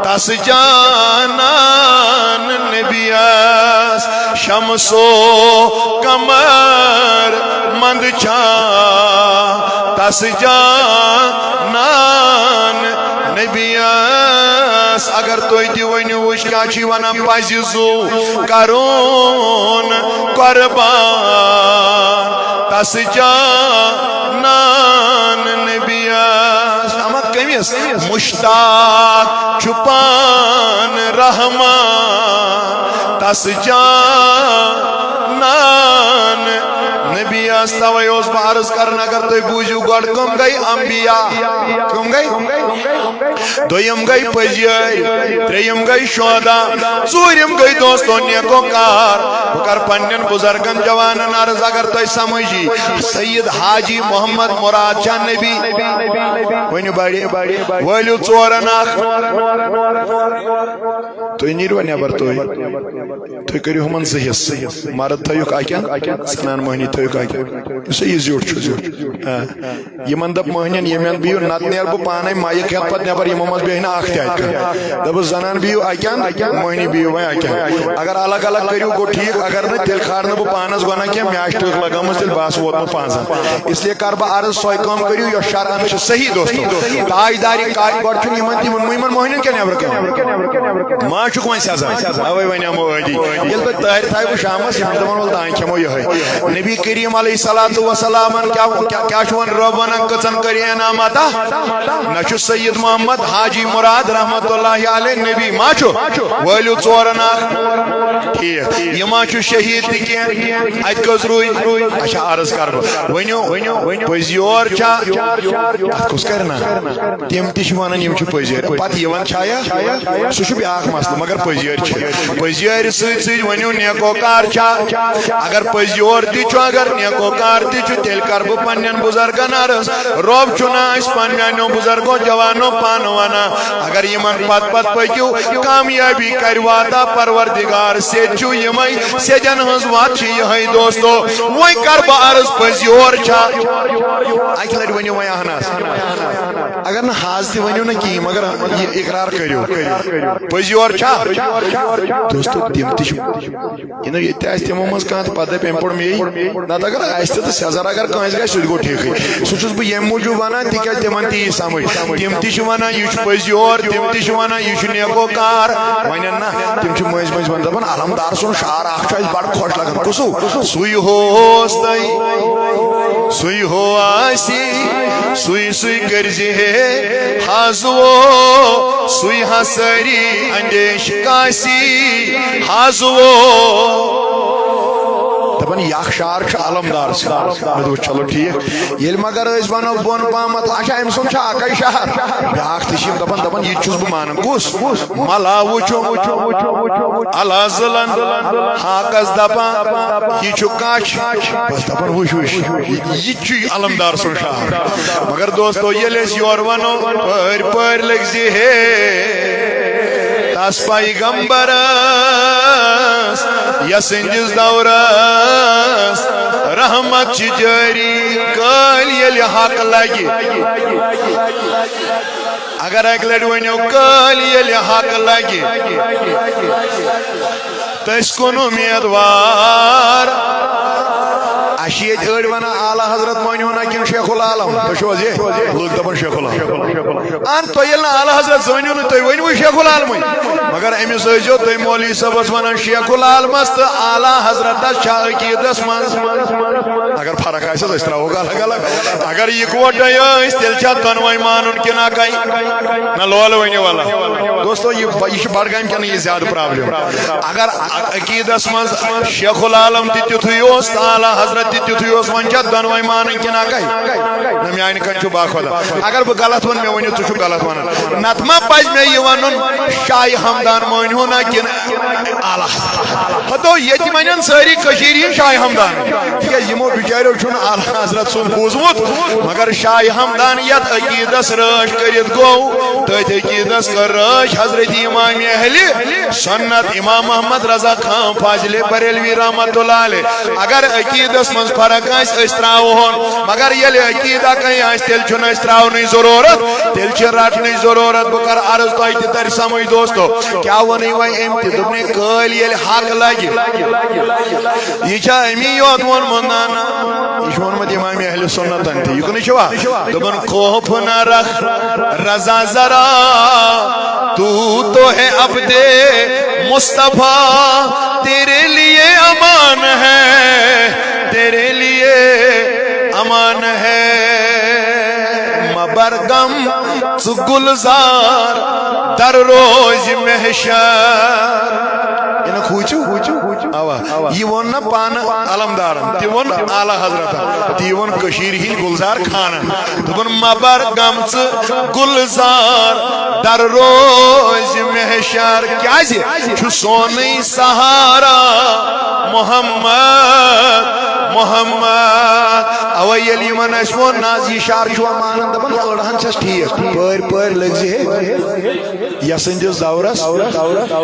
تس جانان نبیس، شمس و قمر مند چھان تس جانان نبیس۔ اگر تُہۍ تہِ ؤنِو، وٕچھ کیٛاہ چھِ وَنان، پَزِ زُو کَرُن قۄربان تس جانان نبیس۔ اما کٔمِس؟ مشتاق چھُ پان رحمان تس جانان نبیس۔ توے اوس بہٕ عرض کران، اگر تُہۍ بوٗزِو گۄڈٕ کٕم گٔے انبیاء، کٕم گٔے؟ دوٚیِم گٔے پٔزۍ یٲرۍ، ترٛیٚیِم گٔے شہدا، ژوٗرِم گٔے دوستو نیکوکار۔ بہٕ کرٕ پننٮ۪ن بُزرگن جوانن عرض، اگر تۄہہِ سمجھ یی، سید حاجی محمد مراد چھا نبی؟ ؤنِو بڑِ، وٲلِو ژورن اکھ۔ تُہۍ نیٖرِو وۄنۍ نٮ۪بر، تُہۍ، تُہۍ کٔرِو ہُمن زٕ حصہٕ، مرد تھٲیِوکھ اکہِ اندٕ، زنان مٔہنی تھٲیِوکھ اکہِ اندٕ۔ یُس یہِ زیُٹھ چھُ، زیُٹھ۔ آ۔ یِمن دپ مٔہنِین، ییٚمہِ اندٕ بِہِو، نتہٕ نیرٕ بہٕ پانے مایِک ہٮ۪تھ پتہٕ نٮ۪بر، یِمو منٛز بیٚہہِ نہٕ اکھ تہِ اتہِ۔ دپس زنان بِہِو اکہِ اندٕ، مٔہنی بِہِو وۄنۍ اکہِ اندٕ۔ اگر الگ الگ کٔرِو گوٚو ٹھیٖک، اگر نہٕ تیٚلہِ کھارٕ نہٕ بہٕ پانس گۄناہ کینٛہہ، مےٚ آسہِ ٹٕکھ لگٲمٕژ، تیٚلہِ بہٕ آسہٕ ووتمُت پانٛژن۔ اس لیے کر بہٕ عرض، سۄے کٲم کٔرِو یۄس شرعن چھِ صحیح دوستو۔ تاجدارِ کاٹہِ گۄڈٕ چھُنہٕ یِمن تہِ ووٚنمُت، یِمن مٔہنِین کیٛاہ نٮ۪برٕ کَنہِ؟ ما چھُکھ وۄنۍ سزا؟ اوے وۄنۍ یِمو ٲدی۔ ییٚلہِ تۄہہِ تٲرِ تھایہِ بہٕ شامس، یِم چھِ دپان، ولہٕ تانۍ کھٮ۪مو یِہوٚے۔ نبی کریم علیہ الصلوۃ والسلامن کیٛاہ، کیٛاہ، کیٛاہ چھُ وَنان؟ رۄب وَنان کٔژن کٔرۍ انعام عطا؟ نہ چھُ سید محمد حاجی مراد رحمت اللہ علیہ نبی، ما چھُ؟ وٲلِو ژورن اکھ۔ ٹھیٖک۔ یہِ ما چھُ شہیٖد تہِ کینٛہہ؟ اتہِ کٔژ روٗدۍ؟ اچھا، عرض کر بہٕ۔ ؤنِو، پٔزۍ یور چھا؟ اتھ کُس کرِ نا؟ تِم تہِ چھِ ونان، یِم چھِ پٔزۍ یٲرۍ۔ پتہٕ یِوان چھا یا؟ سُہ چھُ بیٛاکھ مسلہٕ، مگر پٔزۍ یٲرۍ چھِ۔ پٔزۍ یٲرۍ سۭتۍ سۭتۍ ؤنِو، نیکوکار چھا؟ اگر پٔزۍ یور تہِ چھُ، اگر نیکوکار تہِ چھُ، تیٚلہِ کَرٕ بہٕ پنٛنٮ۪ن بُزرگن عرض۔ رۄب چھُنہ اَسہِ پنٛنیو بُزرگو جوانو پانہٕ وَنان، اگر یِمن پتہٕ پتہٕ پٔکِو، کامیٲبی کَرِ واتا پروردگار۔ سیٚدۍ چھِو یِمَے، سیٚدٮ۪ن ہٕنٛز وَتھ چھِ یِہوٚے دوستو۔ وۄنۍ کَرٕ بہٕ عرض، پٔزۍ یور چھا؟ اَکہِ لَٹہِ ؤنِو وۄنۍ اہن حظ۔ اگر نہٕ حظ تہِ ؤنِو نہ کِہیٖنۍ، مگر یہِ اقرار کٔرِو۔ پٔزۍ یور چھا؟ دوستو، تِم تہِ چھِ، یہِ نہٕ ییٚتہِ آسہِ تِمو منٛز کانٛہہ تہٕ پتہٕ دَپہِ، "أمۍ پوٚر مے۔" نَتہٕ اگر آسہِ تہِ تہٕ سٮ۪زر اگر کٲنٛسہِ گژھِ، سُہ تہِ گوٚو ٹھیٖکٕے۔ سُہ چھُس بہٕ ییٚمہِ موٗجوٗب وَنان، تِکیٛازِ تِمن تہِ یی سمجھ۔ تِم تہِ چھِ وَنان، "یہِ چھُ پٔزۍ یور"، تِم تہِ چھِ وَنان، "یہِ چھُ نیکوکار"۔ وۄنۍ نہ، تِم چھِ مٔنٛزۍ مٔنٛزۍ وَنان، دَپان، "علمدار سُنٛد شعر اکھ چھُ اَسہِ بڑٕ خۄش لگان۔" کُسُو؟ سُے ہوس تۄہہِ، سُے ہو آسی، سُے سُے کٔرۍ زِ ہے حظ وو، سُے ہا سٲری اندیش کاسی حظ وو۔ دَپان، یہِ اکھ شعر چھُ علمدار سُنٛد۔ مےٚ دوٚپُس، چلو ٹھیٖک۔ ییٚلہِ مگر أسۍ وَنو بۄن پہمتھ، اچھا، أمۍ سُنٛد چھا اَکَے شعر؟ بیٛاکھ تہِ چھِ یِم دَپان، دَپان، یہِ تہِ چھُس بہٕ مانان۔ کُس؟ ملا وٕچھُم، الا زلن، ہاکس دپان، یہِ چھُ کچھ۔ بس دپان، وٕچھ، وٕچھ، یہِ چھُ علمدار سُنٛد شعر۔ مگر دوستو، ییٚلہِ أسۍ یورٕ ونو، پٲرۍ پٲرۍ لٔگۍ زِ ہے تس پیغمبرس، یسٕنٛدِس دورس رحمت چھِ جٲری، کٲلۍ ییٚلہِ حق لگہِ۔ اگر اکہِ لٹہِ ؤنِو، کٲلۍ ییٚلہِ حق لگہِ، تٔسۍ کُن امیدوار۔ اَسہِ چھِ ییٚتہِ أڑۍ ونان، اعلیٰ حضرت مٲنِو نا کِنہٕ شیخ العالم؟ تُہۍ چھِو حظ یہِ؟ لُکھ دپان شیخ العالم۔ اہن، تُہۍ ییٚلہِ نہٕ اعلیٰ حضرت زٲنِو نہٕ، تُہۍ ؤنِوٕے شیخ العالمٕے۔ مگر أمِس ٲسۍزیو تُہۍ مولوی صٲبس ونان شیخ العالمس تہٕ اعلیٰ حضرتس چھا عقیدس منٛز؟ اگر فرق آسہِ، أسۍ ترٛاووکھ الگ الگ۔ اگر یکوٹے ٲسۍ، تیٚلہِ چھا دۄنوے مانُن کِنہٕ اکے؟ نہ، لولہٕ ؤنِو ولا۔ دوستو، یہِ ب-، یہِ چھُ بڈگامہِ کٮ۪ن یہِ زیادٕ پرابلم۔ اگر ع-، عقیدس منٛز شیخ العالم تہِ تیُتھُے اوس تہٕ اعلیٰ حضرت تہِ تیُتھُے اوس، وۄنۍ چھا دۄنوے مانٕنۍ کِنہٕ اکے؟ نہ، میانہِ کنۍ چھُ باخۄدا۔ اگر بہٕ غلط ونہٕ، مےٚ ؤنِو، ژٕ چھُکھ غلط ونان۔ نتہٕ ما پزِ مےٚ یہِ ونُن، شاہِ ہمدان مٲنِو نا کِنہٕ اعلیٰ حضرت؟ ہتو ییٚتہِ ونن سٲری کٔشیٖرِ ہِنٛدۍ شاہِ ہمدان، تِکیٛازِ یِمو بِچاریو چھُنہٕ اعلیٰ حضرت سُنٛد بوٗزمُت۔ مگر شاہِ ہمدان یتھ عقیدس رٲچھ کٔرِتھ گوٚو، تٔتھۍ عقیدس کٔر رٲچھ حضرت امام اہلِ سنت امام محمد رضا خان فاضل بریلوی رحمتہ اللہ علیہ۔ اگر عقیدس منٛز فرق آسہِ، أسۍ ترٛاوہون، مگر ییٚلہِ عقیدٕ اکے آسہِ، تیٚلہِ چھُنہٕ اَسہِ ترٛاونٕچ ضروٗرت، تیٚلہِ چھِ رٹنٕچ ضروٗرت۔ بہٕ کرٕ عرض، تۄہہِ تہِ ترِ سمجھ دوستو، کیٛاہ ووٚنُے وۄنۍ أمۍ تہِ؟ دوٚپنَے، کٲلۍ ییٚلہِ حق لگہِ، یہِ چھا أمی یوت ووٚنمُت؟ نہ، نہ، یہِ چھُ ووٚنمُت امام اہل سنتن تہِ۔ یہِ کُنُے چھُوا؟ دوٚپُن، خوف نہ رکھ رضا ذرا، تو تو ہے عبد مصطفیٰ، تیرے لیے امان ہے، تیرے لیے امان ہے۔ مبر غم ژٕ گلزار در روز محشر۔ یہِ نہ کھوٗژِو؟ اوا، یہِ ووٚن نہ پانہٕ علمدارن، تہِ ووٚن اعلیٰ حضرتن، تہِ ووٚن کٔشیٖرِ ہِنٛدۍ گلزار خانن۔ دوٚپُن، مبر غم ژٕ گلزار در روز محشر۔ کیٛازِ؟ چھُ سونُے سہارا محمد، محمد۔ اوا ییٚلہِ یِمن اَسہِ ووٚن، نہ حظ، یہِ شعر چھُوا مانان؟ دَپان، أڑہَن چھَس ٹھیٖک، پٲرۍ پٲرۍ لٔگۍ زِ ہے۔ یَسٕنٛدِس دورس۔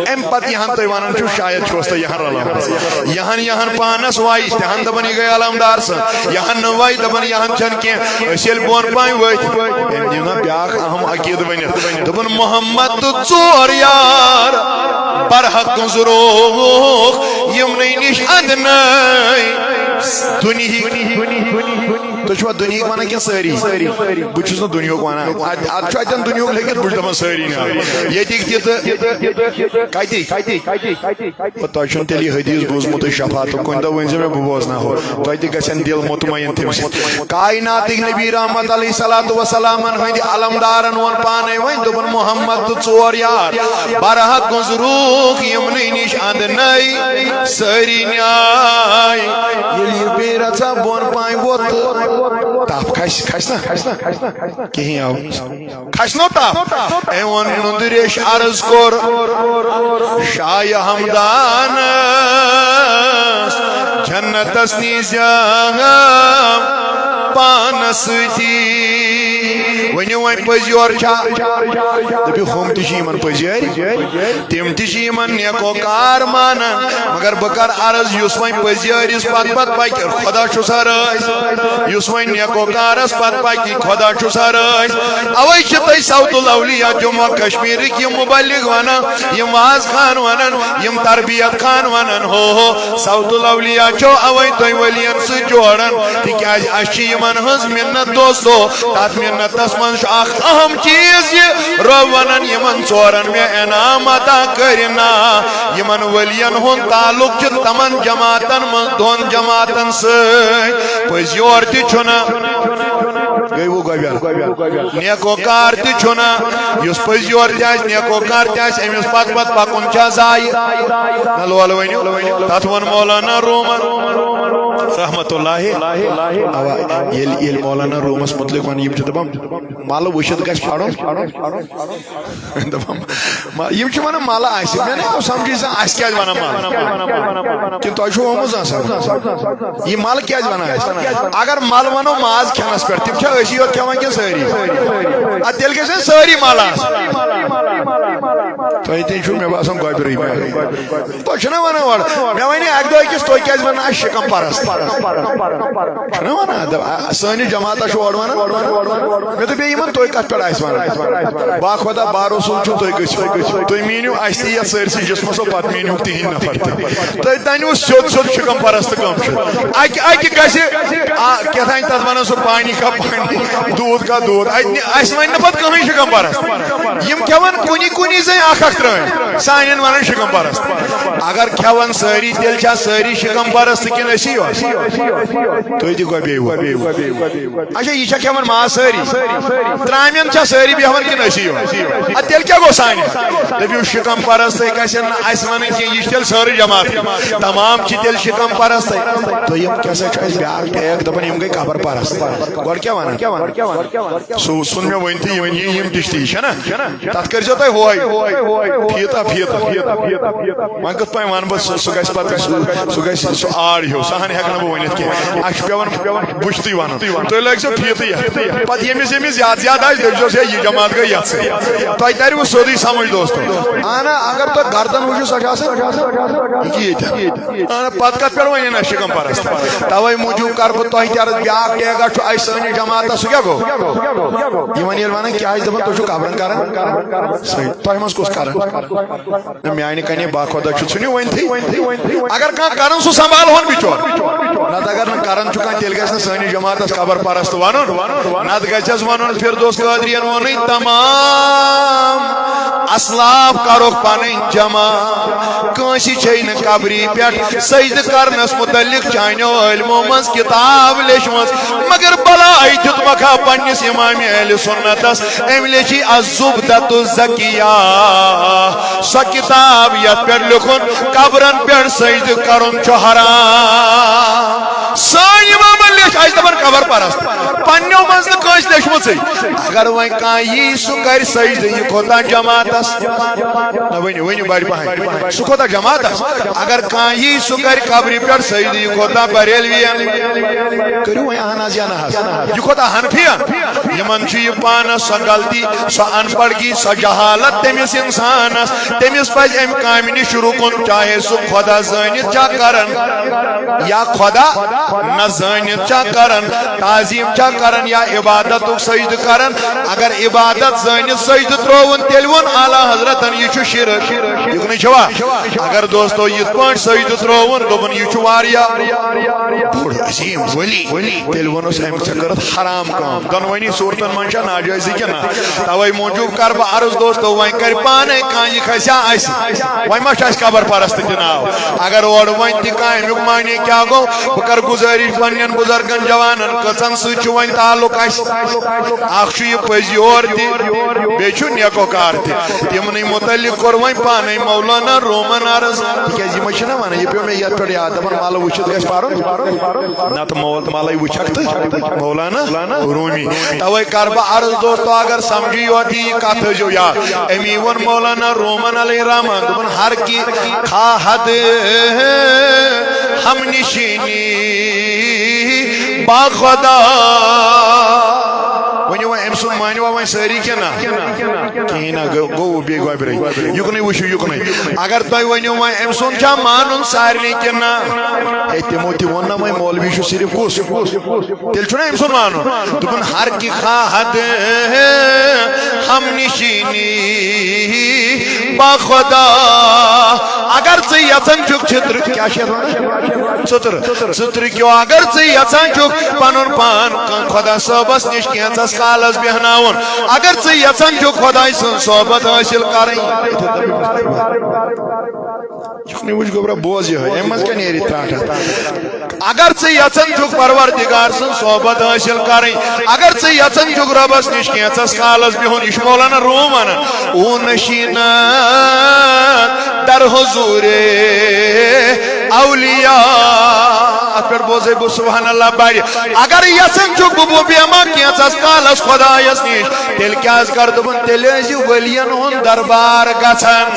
اَمہِ پتہٕ یِہَن تُہۍ وَنان چھِو، شاید چھُوس تُہۍ یِہَن رلاوان۔ یِہَن، یِہَن پانَس وَے، تِہَن دَپان، یہِ گٔے علمدار سٕنٛز۔ یِہَن نہٕ وَے، دَپان، یِہَن چھَنہٕ کینٛہہ۔ أسۍ ییٚلہِ بۄن پانۍ ؤتھۍ، أمۍ دیُت نا بیٛاکھ اہم عقیٖدٕ ؤنِتھ۔ دوٚپُن، محمد تہٕ ژور یار، برحق گُزروکھ یِمنٕے نِش اَدنَے۔ دُنہِکۍ، تُہۍ چھِوا دُنہِکۍ وَنان کِنہٕ سٲری؟ بہٕ چھُس نہٕ دُنیاہُک وَنان۔ اَتہِ، اَتہِ چھُ اَتٮ۪ن دُنیاہُک لیکھِتھ، بہٕ چھُس دَپان سٲری ناو۔ ییٚتِکۍ تہِ تہٕ کَتِکۍ؟ تۄہہِ چھُنہٕ تیٚلہِ یہِ حدیث بوٗزمُتٕے شفاعتُک، کُنہِ دۄہ ؤنۍزیو مےٚ، بہٕ بوزناوہو۔ تۄہہِ تہِ گژھن دِل مطمئن تٔمۍ سۭتۍ۔ کائناتٕکۍ نبی رحمت علیہ الصلوۃ والسلامن ہٕنٛدِ علمدارن ووٚن پانے وۄنۍ، دوٚپُن، محمد تہٕ ژور یار، برحق گُزروکھ یِمنٕے نِش اندنَے سٲری نیاے۔ ییٚلہِ یہِ بیٚیہِ رژھا بۄن پانۍ ووت تہٕ تپھ کھسہِ، کھسہِ نا؟ کِہیٖنۍ آو۔ کھسنو تپھ؟ أمۍ ووٚن، نُندٕ ریش عرض کوٚر شاہِ ہمدانس، جنتس نیٖزِ پانس سۭتی۔ ؤنِو وۄنۍ، پٔزۍ یور چھا؟ دٔپِو، ہُم تہِ چھِ یِمن پٔزۍ یٲرۍ، تِم تہِ چھِ یِمن نیکوکار مانان۔ مگر بہٕ کرٕ عرض، یُس وۄنۍ پٔزۍ یٲرِس پتہٕ پتہٕ پکہِ، خۄدا چھُ سا رٲضۍ؟ یُس وۄنۍ نیکوکارس پتہٕ پکہِ، خۄدا چھُ سا رٲضۍ؟ اوے چھِ تۄہہِ صوت الاولیاء جموں کشمیرٕکۍ یِم مبلغ ونان، یِم واز خان ونان، یِم تربیت خان ونان، ہو ہو، صوت الاولیاء چھو اوے تۄہہِ ؤلین سۭتۍ جوڑان، تِکیازِ اسہِ چھِ یِمن ہٕنٛز منت، دوستو۔ تتھ منتس منٛز چھُ اکھ اہم چیٖز یہِ، رۄب ونان، یِمن ژورن مےٚ انعام عطا کٔرۍ نا، یِمن ؤلین ہُنٛد تعلق چھُ تمن جماعتن منٛز دۄن جماعتن سۭتۍ۔ پٔزۍ یور تہِ چھُنہ، گٔے وۄنۍ گۄبیل۔ نیکوکار تہِ چھُنہ، یُس پٔزۍ یور تہِ آسہِ، نیکوکار تہِ آسہِ، أمِس پتہٕ پتہٕ پکُن چھا ضایہِ؟ نہ لولہٕ ؤنِو، تتھ ووٚن مولانا رومن رحمت اللہ۔ اوا، ییٚلہِ، ییٚلہِ مولانا رومس متعلق ونہٕ، یِم چھِ دپان، ملہٕ وٕچھِتھ گژھِ پرُن۔ دپان، ما-، یِم چھِ ونان، ملہٕ آسہِ۔ مےٚ نَے آو سمجھٕے زن، اسہِ کیازِ ونان ملہٕ؟ کِنہٕ تۄہہِ چھُو آمُت زن سمجھ؟ یہِ ملہٕ کیازِ ونان أسۍ؟ اگر ملہٕ ونو ماز کھٮ۪نس پٮ۪ٹھ، تِم چھا أسی یوت کھٮ۪وان کِنہٕ سٲری؟ ادٕ تیٚلہِ گژھن سٲری ملہٕ آسٕنۍ۔ تۄہہِ تہِ چھُو، مےٚ باسان، گۄبرٕے۔ تۄہہِ چھُنہ ونان اورٕ؟ مےٚ ونے اکہِ دۄہ أکِس، تُہۍ کیازِ ونان اسہِ شکم پرست؟ چھُنہ ونان؟ دپ-، آ، سٲنِس جماعتس چھُ اورٕ ونان۔ مےٚ دوٚپ، بیٚیہِ یِمن تُہۍ کتھ پٮ۪ٹھ آسہِ ونان؟ با خۄدا، با رسول چھُو تُہۍ، گٔژھِو۔ تُہۍ میٖنِو اسہِ تہِ یتھ سٲرسٕے جسمس، پتہٕ میٖنِو تِہِنٛدۍ نفر تہِ۔ تُہۍ دٔنِو سیوٚد سیوٚد شکم پرست کم چھِ۔ اکہِ، اکہِ گژھِ، آ، کیٛاہ تام تتھ ونان سُہ پانی کا پانی، دودھ کا دودھ۔ اتہِ نہِ-، اسہِ ونہِ نہٕ پتہٕ کٕہٕنۍ شکم پرست۔ یِم کھٮ۪ون کُنی کُنی زٔنۍ اکھ اکھ ترٲمۍ، سانٮ۪ن ونان شکم پرست۔ اگر کھٮ۪ون سٲری، تیٚلہِ چھا سٲری شکم پرست کِنہٕ أسی یوت؟ تُہۍ تہِ گۄبیوٕ۔ اچھا، یہِ چھا کھٮ۪وان ماز سٲری؟ ترامٮ۪ن چھا سٲری بیہوان کِنہٕ أسی یوت؟ ادٕ تیٚلہِ کیٛاہ گوٚو سانہِ؟ دٔپِو، شکم پرستٕے گژھن نہٕ اسہِ ونٕنۍ کینٛہہ، یہِ چھِ تیٚلہِ سٲرٕے جماعت۔ تمام چھِ تیٚلہِ شکم پرستٕے۔ دوٚیِم کیٛاہ سا چھُ اسہِ بیٛاکھ ٹیگ، دپان یِم گٔے قبر پرست۔ گۄڈٕ کیٛاہ ونان؟ سُہ، سُہ نہٕ مےٚ ؤنۍ تہِ، یِم، یِم، یِم تہِ چھِ تی، چھَنا؟ تَتھ کٔرۍزیو تُہۍ ہُہے۔ فیٖتہ، فیٖتہ۔ وۄنۍ کِتھ پٲٹھۍ وَنہٕ بہٕ سُہ، سُہ گژھِ پَتہٕ، سُہ، سُہ گژھِ سُہ آڑ ہیوٗ، سُہ ہَن ہٮ۪کہٕ نہٕ بہٕ ؤنِتھ کینٛہہ۔ اَسہِ چھُ پٮ۪وان بٕچھتٕے وَنُن۔ تُہۍ لٲگۍزیو فیٖتہٕ یَتھ۔ پَتہٕ ییٚمِس، ییٚمِس زیادٕ زیادٕ آسہِ، دٔپۍزیوس، ہے، یہِ جماعت گٔے یَتھ سۭتۍ۔ تۄہہِ تَرِوٕ سیوٚدُے سَمٕجھ، دوستو۔ اَہَن، اگر تُہۍ گردَن وٕچھِو، سۄ چھِ آسان یہِ ییٚتٮ۪تھ۔ اہن، پتہٕ کتھ پٮ۪ٹھ وَنہِ نہ شِکم پرست؟ توے موٗجوٗب کر بہٕ تۄہہِ تہِ عرض، بیٛاکھ ٹیگا چھُ اَسہِ سٲنِس جماعتس، سُہ کیٛاہ گوٚو؟ یِمن ییٚلہِ وَنان کیٛاہ چھِ دَپان، تُہۍ چھِو قبرن کران؟ صحیح۔ تۄہہِ منٛز کُس کران؟ نہ، میٛانہِ کَنے باخۄدا چھُ، ژھٕنِو ؤنۍتھٕے۔ اگر کانٛہہ کران، سُہ سنبھالہون بِچور۔ نتہٕ اگر نہٕ کران چھُ کانٛہہ، تیٚلہِ گژھِ نہٕ سٲنِس جماعتس قبر پرست وَنُن۔ نتہٕ گژھٮ۪س وَنُن، فردوس قٲدریَن ووٚنُے، تمام اسلاف کرُکھ پنٕنۍ جمع۔ کٲنٛسہِ چھے نہٕ قبری پٮ۪ٹھ سجدٕ کرنس متعلق چانیو عٲلمو منٛز کتاب لیچھمٕژ، مگر بلاے دیُتمکھا پننِس امام اہل سنتس، أمۍ لیچھی الزبدۃ الزکیہ، سۄ کتاب یتھ پٮ۪ٹھ لیوٚکھُن قبرن پٮ۪ٹھ سجدٕ کرُن چھُ حرام۔ سٲنۍ امامن لیچھ، اسہِ دپان قبر پرست، پننیو منٛز نہٕ کٲنٛسہِ لیچھمٕژٕے۔ اگر وۄنۍ کانٛہہ یی، سُہ کرِ سجدٕ، یہِ کوتاہ جماعتس؟ نہ، ؤنِو، ؤنِو بڑِ پہن۔ سُہ کوتاہ جماعتس؟ اگر کانٛہہ یی، سُہ کرِ قبرِ پٮ۪ٹھ سجدٕ، یہِ کوتاہ بریلوین؟ کٔرِو وۄنۍ اہن حظ یا نہ حظ۔ یہِ کوتاہ حنفین؟ یِمن چھُ یہِ پانس سۄ غلطی، سۄ ان پڑھگی، سۄ جہالت تٔمِس انسانس۔ تٔمِس پزِ امہِ کامہِ نِش رُکُن، چاہے سُہ خۄدا زٲنِتھ چھا کران یا خۄدا نہ زٲنِتھ چھا کران، تعظیم چھا کران یا عبادتُک سجدٕ کران۔ اگر عبادت زٲنِتھ سجدٕ ترٛووُن، تیٚلہِ ووٚن اعلیٰ حضرتن، یہِ چھُ شرک۔ یُکنُے چھوا؟ اگر دوستو یِتھ پٲٹھۍ سجدٕ ترٛووُن، دوٚپُن، یہِ چھُ واریاہ بوٚڑ عظیم ولی، تیٚلہِ ووٚنُس، أمۍ ژےٚ کٔرٕتھ حرام کٲم۔ دۄنوٕنی صوٗرتن منٛز چھا ناجٲیزی کِنہٕ نہ؟ توے موٗجوٗب کرٕ بہٕ عرض، دوستو، وۄنۍ کرِ پانے کانٛہہ، یہِ کھسہِ ہا اسہِ۔ وۄنۍ ما چھُ اسہِ قبر پرست تہِ ناو؟ اگر اورٕ وۄنۍ تہِ کانٛہہ، امیُک معنی کیٛاہ گوٚو؟ بہٕ کرٕ گُزٲرِش پننٮ۪ن بُزرگن، جوانن، کٔژن سۭتۍ چھُ وۄنۍ تعلق اسہِ؟ اکھ چھُ یہِ پٔزۍ یور تہِ، بیٚیہِ چھُ نیکوکار تہِ۔ تِمنٕے متعلق کوٚر وۄنۍ پانے مولانا رومن عرض، تِکیٛازِ یِمے چھِنہ ونان، یہِ پیوٚو مےٚ یتھ پٮ۪ٹھ یاد، دپان، ملہٕ وٕچھِتھ گژھِ پرُن۔ نتہٕ مول-، ملے وٕچھکھ تہٕ مولانا رومی۔ توے کر بہٕ عرض، دوستو، اگر سمجھی یوت یہِ کتھ، تھٲیزیو یاد۔ امی ووٚن مولانا رومن علیہ رحمان، دوٚپُن، ہر کی خواہد ہم نشینی با خدا۔ ؤنِو وۄنۍ أمۍ سُنٛد مٲنِوا وۄنۍ سٲری کِنہٕ نہ؟ کِہیٖنۍ نہ، گوٚو، گوٚو بیٚیہِ گۄبرٕے۔ یُکنُے وٕچھِو، یُکنُے۔ اگر تۄہہِ ؤنِو وۄنۍ أمۍ سُنٛد چھا مانُن سارنٕے کِنہٕ نہ؟ ہے، تِمو تہِ ووٚن نہ وۄنۍ مولوی چھُ صرف کُس؟ تیٚلہِ چھُنہ أمۍ سُنٛد مانُن۔ دوٚپُن، ہر کی خواہد ہم نشینی با خدا۔ اگر ژٕ یژھان چھُکھ چھتر، کیٛاہ چھِ یتھ ونان؟ ژٕتر۔ ژٕترِ کیو اگر ژٕ یژھان چھُکھ پنُن پان خۄدا صٲبس نِش کینٛژس کالس بیہناوُن، اگر ژٕ یژھان چھُکھ خۄداے سٕنٛز صحبت حٲصِل کرٕنۍ، یُکنُے وٕچھ گوٚبرا، بوز یِہوٚے، اَمہِ منٛز کیٛاہ نیرِ ٹاٹھا؟ اگر ژٕ یژھان چھُکھ پروردگار سٕنٛز صحبت حٲصِل کرٕنۍ، اگر ژٕ یژھان چھُکھ رۄبس نِش کینٛژس کالس بِہُن، یہِ چھُ مولانا روم ونان، او نشینت در حضور اولیاء۔ اتھ پٮ۪ٹھ بوزے بہٕ سبحان اللہ بڑِ۔ اگر یژھان چھُکھ بہٕ، بہٕ بیٚہمہٕ کینٛژس کالس خۄدایس نِش، تیٚلہِ کیٛاہ حظ کر؟ دوٚپُن، تیٚلہِ ٲسۍ زِ ؤلین ہُنٛد دربار گژھان۔